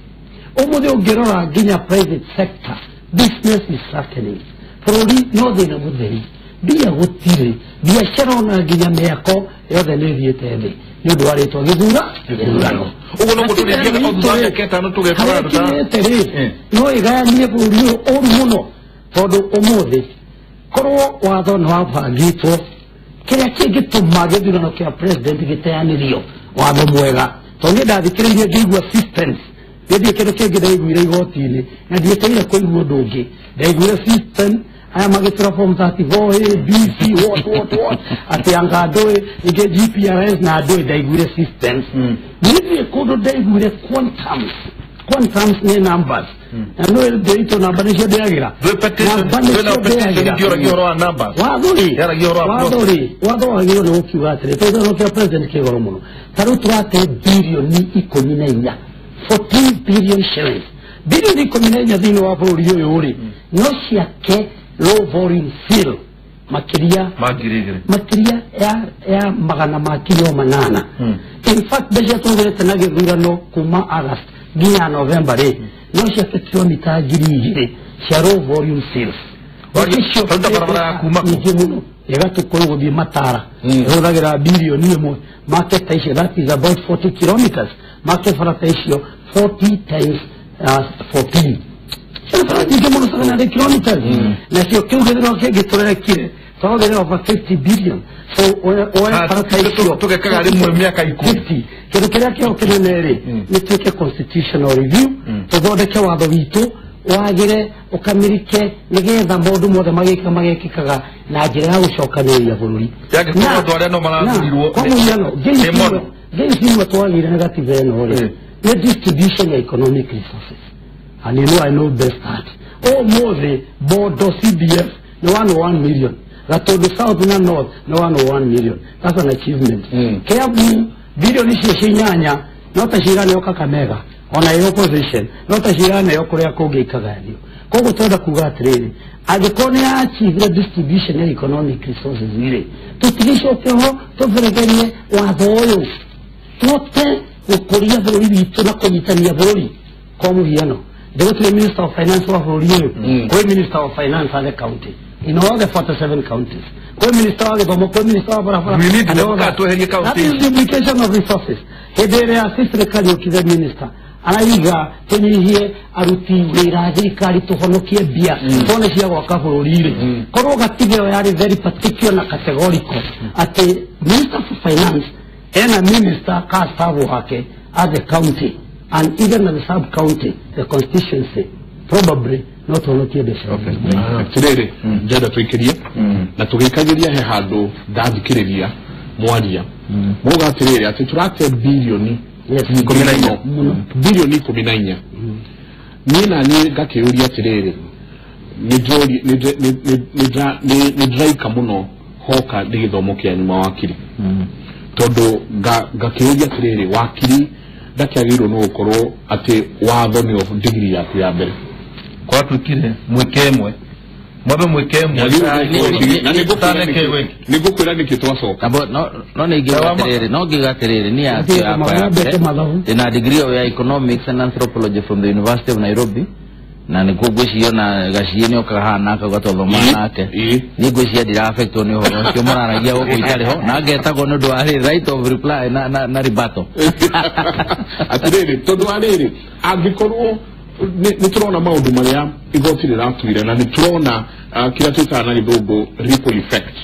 Ũmũthĩ ũngĩrora nginya private sector business is slackening bũrũri no thĩna mũtheri mbia gũtirĩ biacara ona nginya mĩako yothe nĩ ĩthiĩte thĩ nĩ ũndũ wa rĩtwa gĩthurano. Ũguo no gũtũrĩkia o thutha wa mĩaka ĩtano tũgekora andũ ta harĩa rĩ no ĩgayanie bũrũri ũyũ ũru mũno tondũ ũmũthĩ korwo watho nĩ wabangĩtwo kĩrĩa kĩngĩtũma gĩthurano kĩa president gĩteanĩrio watho mwega tondũ niĩ ndathikĩrĩirie ngĩigua systems Nĩ kĩndũ kĩngĩ ndaiguire igoti-inĩ na ndieteire kũigua ũndũ ũngĩ. Ndaiguire system aya magĩtũra form 34 A B C what atĩ anga ndũĩ ingĩ GPRS na ndũĩ ndaiguire systems. Nithiĩ kũndũ ndaiguire quantums. Quantums nĩ numbers. Na nĩ ndĩitũ namba nĩcio ndĩagĩra. Namba nĩcio ndĩagĩra. Watho wagĩrĩirwo nĩ gũkiuga atĩrĩ tondũ kĩa president kĩ goro mũno. Ta rĩu tũrate birioni 14, 14 billion shillings. Birioni 14 thĩinĩ wa bũrũri ũyũ rĩ no ciake low volume seal makiria ya magana ma kilo 8. In fact mbeca tũhũthĩrĩte na gĩthurano kuma August nginya November rĩ no ciake kilomita 2,000 cia low volume sales. Ĩgatũkorwo gũthiĩ Matara ĩhũthagĩra birioni 1 make ta icio, that is about 40 kilometers, make bara ta icio 40 times 14 bara nyingĩ mũno 700 kilometers. Nacio kĩu gĩthurano kĩngĩ tũrekire twaongerera over 50 billion. So oe bara ta icio tũgekaga rĩmwe mĩaka 10. Kĩndũ kĩrĩa kĩho kĩnene rĩ nĩ twĩke constitutional review, tũthondeke watho witũ wagire ukamirike nigetha maundu mothe magika magekikaga na njira ya gucokanĩrĩria bũrũri. Yangĩkorwo andũ arĩa no marathurirwo kwa mũhiano ngeici imwe twagire na gatiba ĩno rĩ nĩ distribution ya economic resources, and you know I know best that ũmũthĩ Bondo CDF nĩ 101 million, Gatundu South na North nĩ 101 million. That's an achievement. Kiambu bilioni icio cinyanya no ta ciganeo Kakamega ona ĩ opposition no ta ciganeo kũrĩa kũngĩ ikagayanio. Koguo twenda kuga atĩrĩrĩ, angĩkorwo nĩ achievire distribution ya economic resources rĩ, tũtigicoke ho tũberegerie watho ũyũ tũhote gũkũria bũrũri witũ na kũnyitania bũrũri. Kwa mũhiano ndĩgũtirĩ minister of finance wa bũrũri ũyũ, kwĩ minister of finance at the county in all the 47 counties, kwĩ minister wa gĩthomo, kwĩ minister wa barabara. That is duplication of resources. Hĩndĩ ĩrĩa thirikari yũkire minister araiga tũnyihie aruti wĩra a thirikari tũhonokie mbia tuone cia gwaka bũrũri rĩ, korwo gatiba ĩyo yarĩ very particular na categorical atĩ minister for finance ena minister ka staff wake at the county and even at the sub county, the constituency, probably no tũhonokie mbeca. Atĩrĩrĩ, njenda tũikĩrie na tũgĩikagĩria he handũ ndathikĩrĩria mwaria mauga atĩrĩrĩ atĩ tũrate birioni 14, birioni 14. Niĩ na niĩ ngakĩũria atĩrĩrĩ, nĩ ndĩraika mũno hoka nĩ gĩthomo kĩa nyuma wakiri, tondũ ngakĩũria atĩrĩrĩ, wakiri ndakĩagĩrĩirwo nĩ gũkorwo atĩ watho nĩyo degree yaku ya mbere. Kwatuĩkire mwĩke ĩmwe mwambe mwĩke ĩmwe nĩ ngũkwĩra nĩkĩ twacoka. No nĩ ngiuga atĩrĩrĩ, niĩ yakwa ya mbere ndĩna degree ya economics and anthropology from the University of Nairobi, na nĩkuo ngwĩciria ona Gaciĩ nĩ okaga haha na akauga twathomaga nake. Niĩ ngwĩciria ndira-affectwo nĩ ũhoro ũcio mũraragia gũkũ itarĩ ho, na ngetagwo nĩ ũndũ wa right of reply na rebuttal. Atĩrĩrĩ, tondũ wa rĩrĩ, angĩkorwo nĩ tũrona maũndũ marĩa igoti rĩratuire na nĩ tũrona kĩrĩa twĩtaga na gĩthũngũ ripple effect.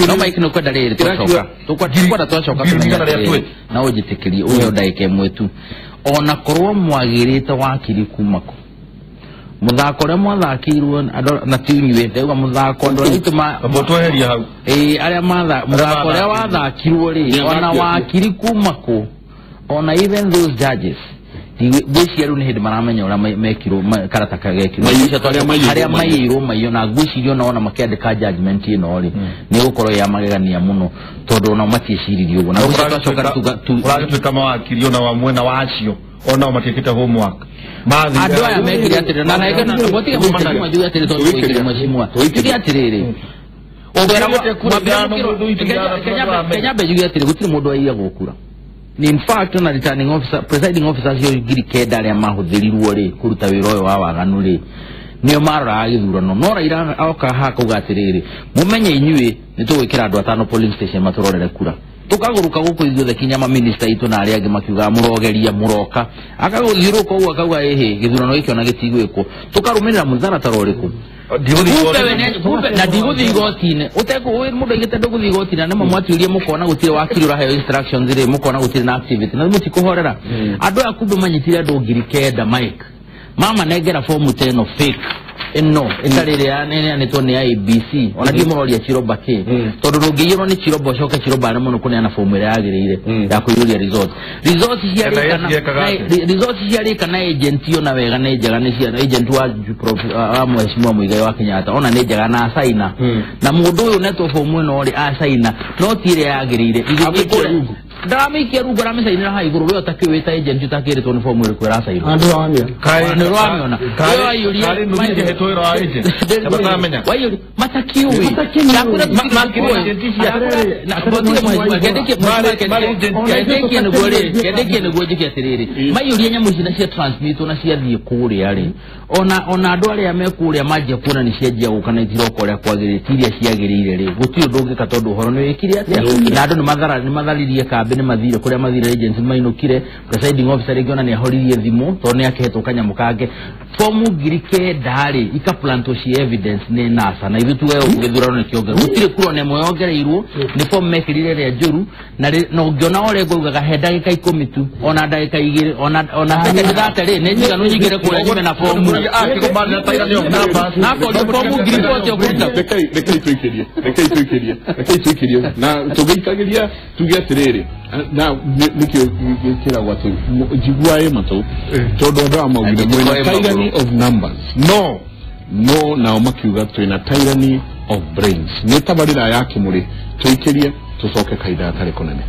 No Mike nĩ ũkwenda rĩrĩ twacoka tũkwenda twacoka tũmenye atĩrĩrĩ, na ũnjĩtĩkĩrie ũheo ndagĩka ĩmwe tu, ona korwo mwagĩrĩte wakiri kuma kũ muthako ũrĩa mwathakĩirwo na ti inyuĩ ndauga muthako andũ arĩa aitũ tweheria hau arĩa muthako ũrĩa wathakirwo rĩ ona wakiri kuma kũ ona even those judges ngwĩciria rĩu nĩ hĩndĩ maramenya ũrĩa mekirwo karata kagekirwo harĩa maiyĩirwo maiyo, na ngwĩciria ona makĩandĩka judgment ĩno rĩ nĩ gũkorwo ya magegania mũno tondũ onao matieciririe ũguo. Na twacoka ũragĩtuĩka mawakiri ona wa mwena wa acio onao matiĩkĩte homework. Andũ aya mekire atĩrĩrĩ, na njuge atĩrĩrĩ tondũ tũikĩrie mheshimiwa, tuge atĩrĩrĩ Kenya mbe njuge atĩrĩ gũtirĩ mũndũ aiyagwo kura. In fact na returning officer, presiding officer acio 9,000 arĩa mahũthĩrirwo rĩ kũruta wĩra ũyũ wa waganu rĩ nĩo maroraga gĩthurano. No Raila oka haha akauga atĩrĩrĩ, mũmenye inyuĩ nĩ tũgwĩkĩra andũ atano polling station matũrorere kura. Tũkagũrũka gũkũ ithuothe kinya maminista itũ na arĩa angĩ makiugaga mũrogeria mũroka, akagũthiũrũrũka ũguo akauga ĩhĩ gĩthurano gĩkĩ ona gĩtigwĩkwo. Tũkarũmĩrĩra mũtaratara ũrĩkũ? Kumbe na ndigũthiĩ igoti-inĩ ũtekũ mũndũ aigĩte ndũgũthiĩ igoti-inĩ na mamwatiũrie mũkona gũtirĩ wakiri ũraheo instructions rĩ mũkona gũtirĩ na activity na mũtikũhorera andũ aya kumbe manyitire andũ 9,000 Mike mama nengera fomu teno fake ĩno ĩtarĩ ĩrĩa ĩneanĩtwo nĩ IEBC ona ndiũ mũroria Chiroba kĩ tondũ ndũngĩiyũrwo nĩ Chiroba ũcoke Chiroba aremwo nĩ kũneana fomu ĩrĩa yagĩrĩire ya kũiyũria result results ciarĩka na agent ona wega nĩ njega nĩ cia agent wa mheshimiwa Muigai wa Kenyatta ona nĩ njega na acaina na mũndũ ũyũ netwo fomu ĩno rĩ acaina no ti ĩrĩa yagĩrĩire ndaramĩikia rungu aramĩcainĩra haha igũrũ we ũtakĩũĩ ta agent ũtakĩrĩtwo nĩ fomu ĩrĩkũ ĩracainwo nĩ ũramĩona we waiyũria matakiũĩ kendĩkie nĩguo njĩke atĩrĩrĩ maiyũria nyamũ ici na cia transmitwo na ciathiĩ kũrĩa rĩ ona andũ arĩa me kũrĩa manjia kuona nĩ cianjia gũka na itiroka ũrĩa kwagĩrĩire ti iria ciagĩrĩire rĩ gũtirĩ ũndũ ũngĩka tondũ ũhoro nĩ wĩkire atĩa na andũ nĩ matharirie kambĩ nĩ mathire kũrĩa mathire agents mainũkire presiding officer rĩngĩ ona nĩ ahoririe thimũ tondũ nĩ akĩhetwo kanyamũ kangĩ fomu 9,000 rĩ ikaplantwo ci evidence nĩ NASA na ithuĩ tuge gĩthurano nĩ kĩongererwo gũtirĩ kura ona ĩmwe yongereirwo nĩ fomu mekĩrire ĩrĩa njũru na ũngĩona ũrĩa ngaugaga he ndagĩka 10 tu ona ndagĩka 2 ona second 30 rĩ nĩ njiganu nyingĩre kũrĩa nyume na fomu nakorio fomu 40,000 ũkũruta rekei tũikĩrie na tũgĩikagĩria tuge atĩrĩrĩ na nĩkĩo gĩkĩragwo atĩ njigua ĩ matũ tondũ andũ aya maugire mwĩna tyranny of numbers no nao makiuga twĩna tyranny of brains nĩ tabarĩra ya Kĩmũrĩ tũikĩrie tũcoke kahinda gatarĩ kũnene.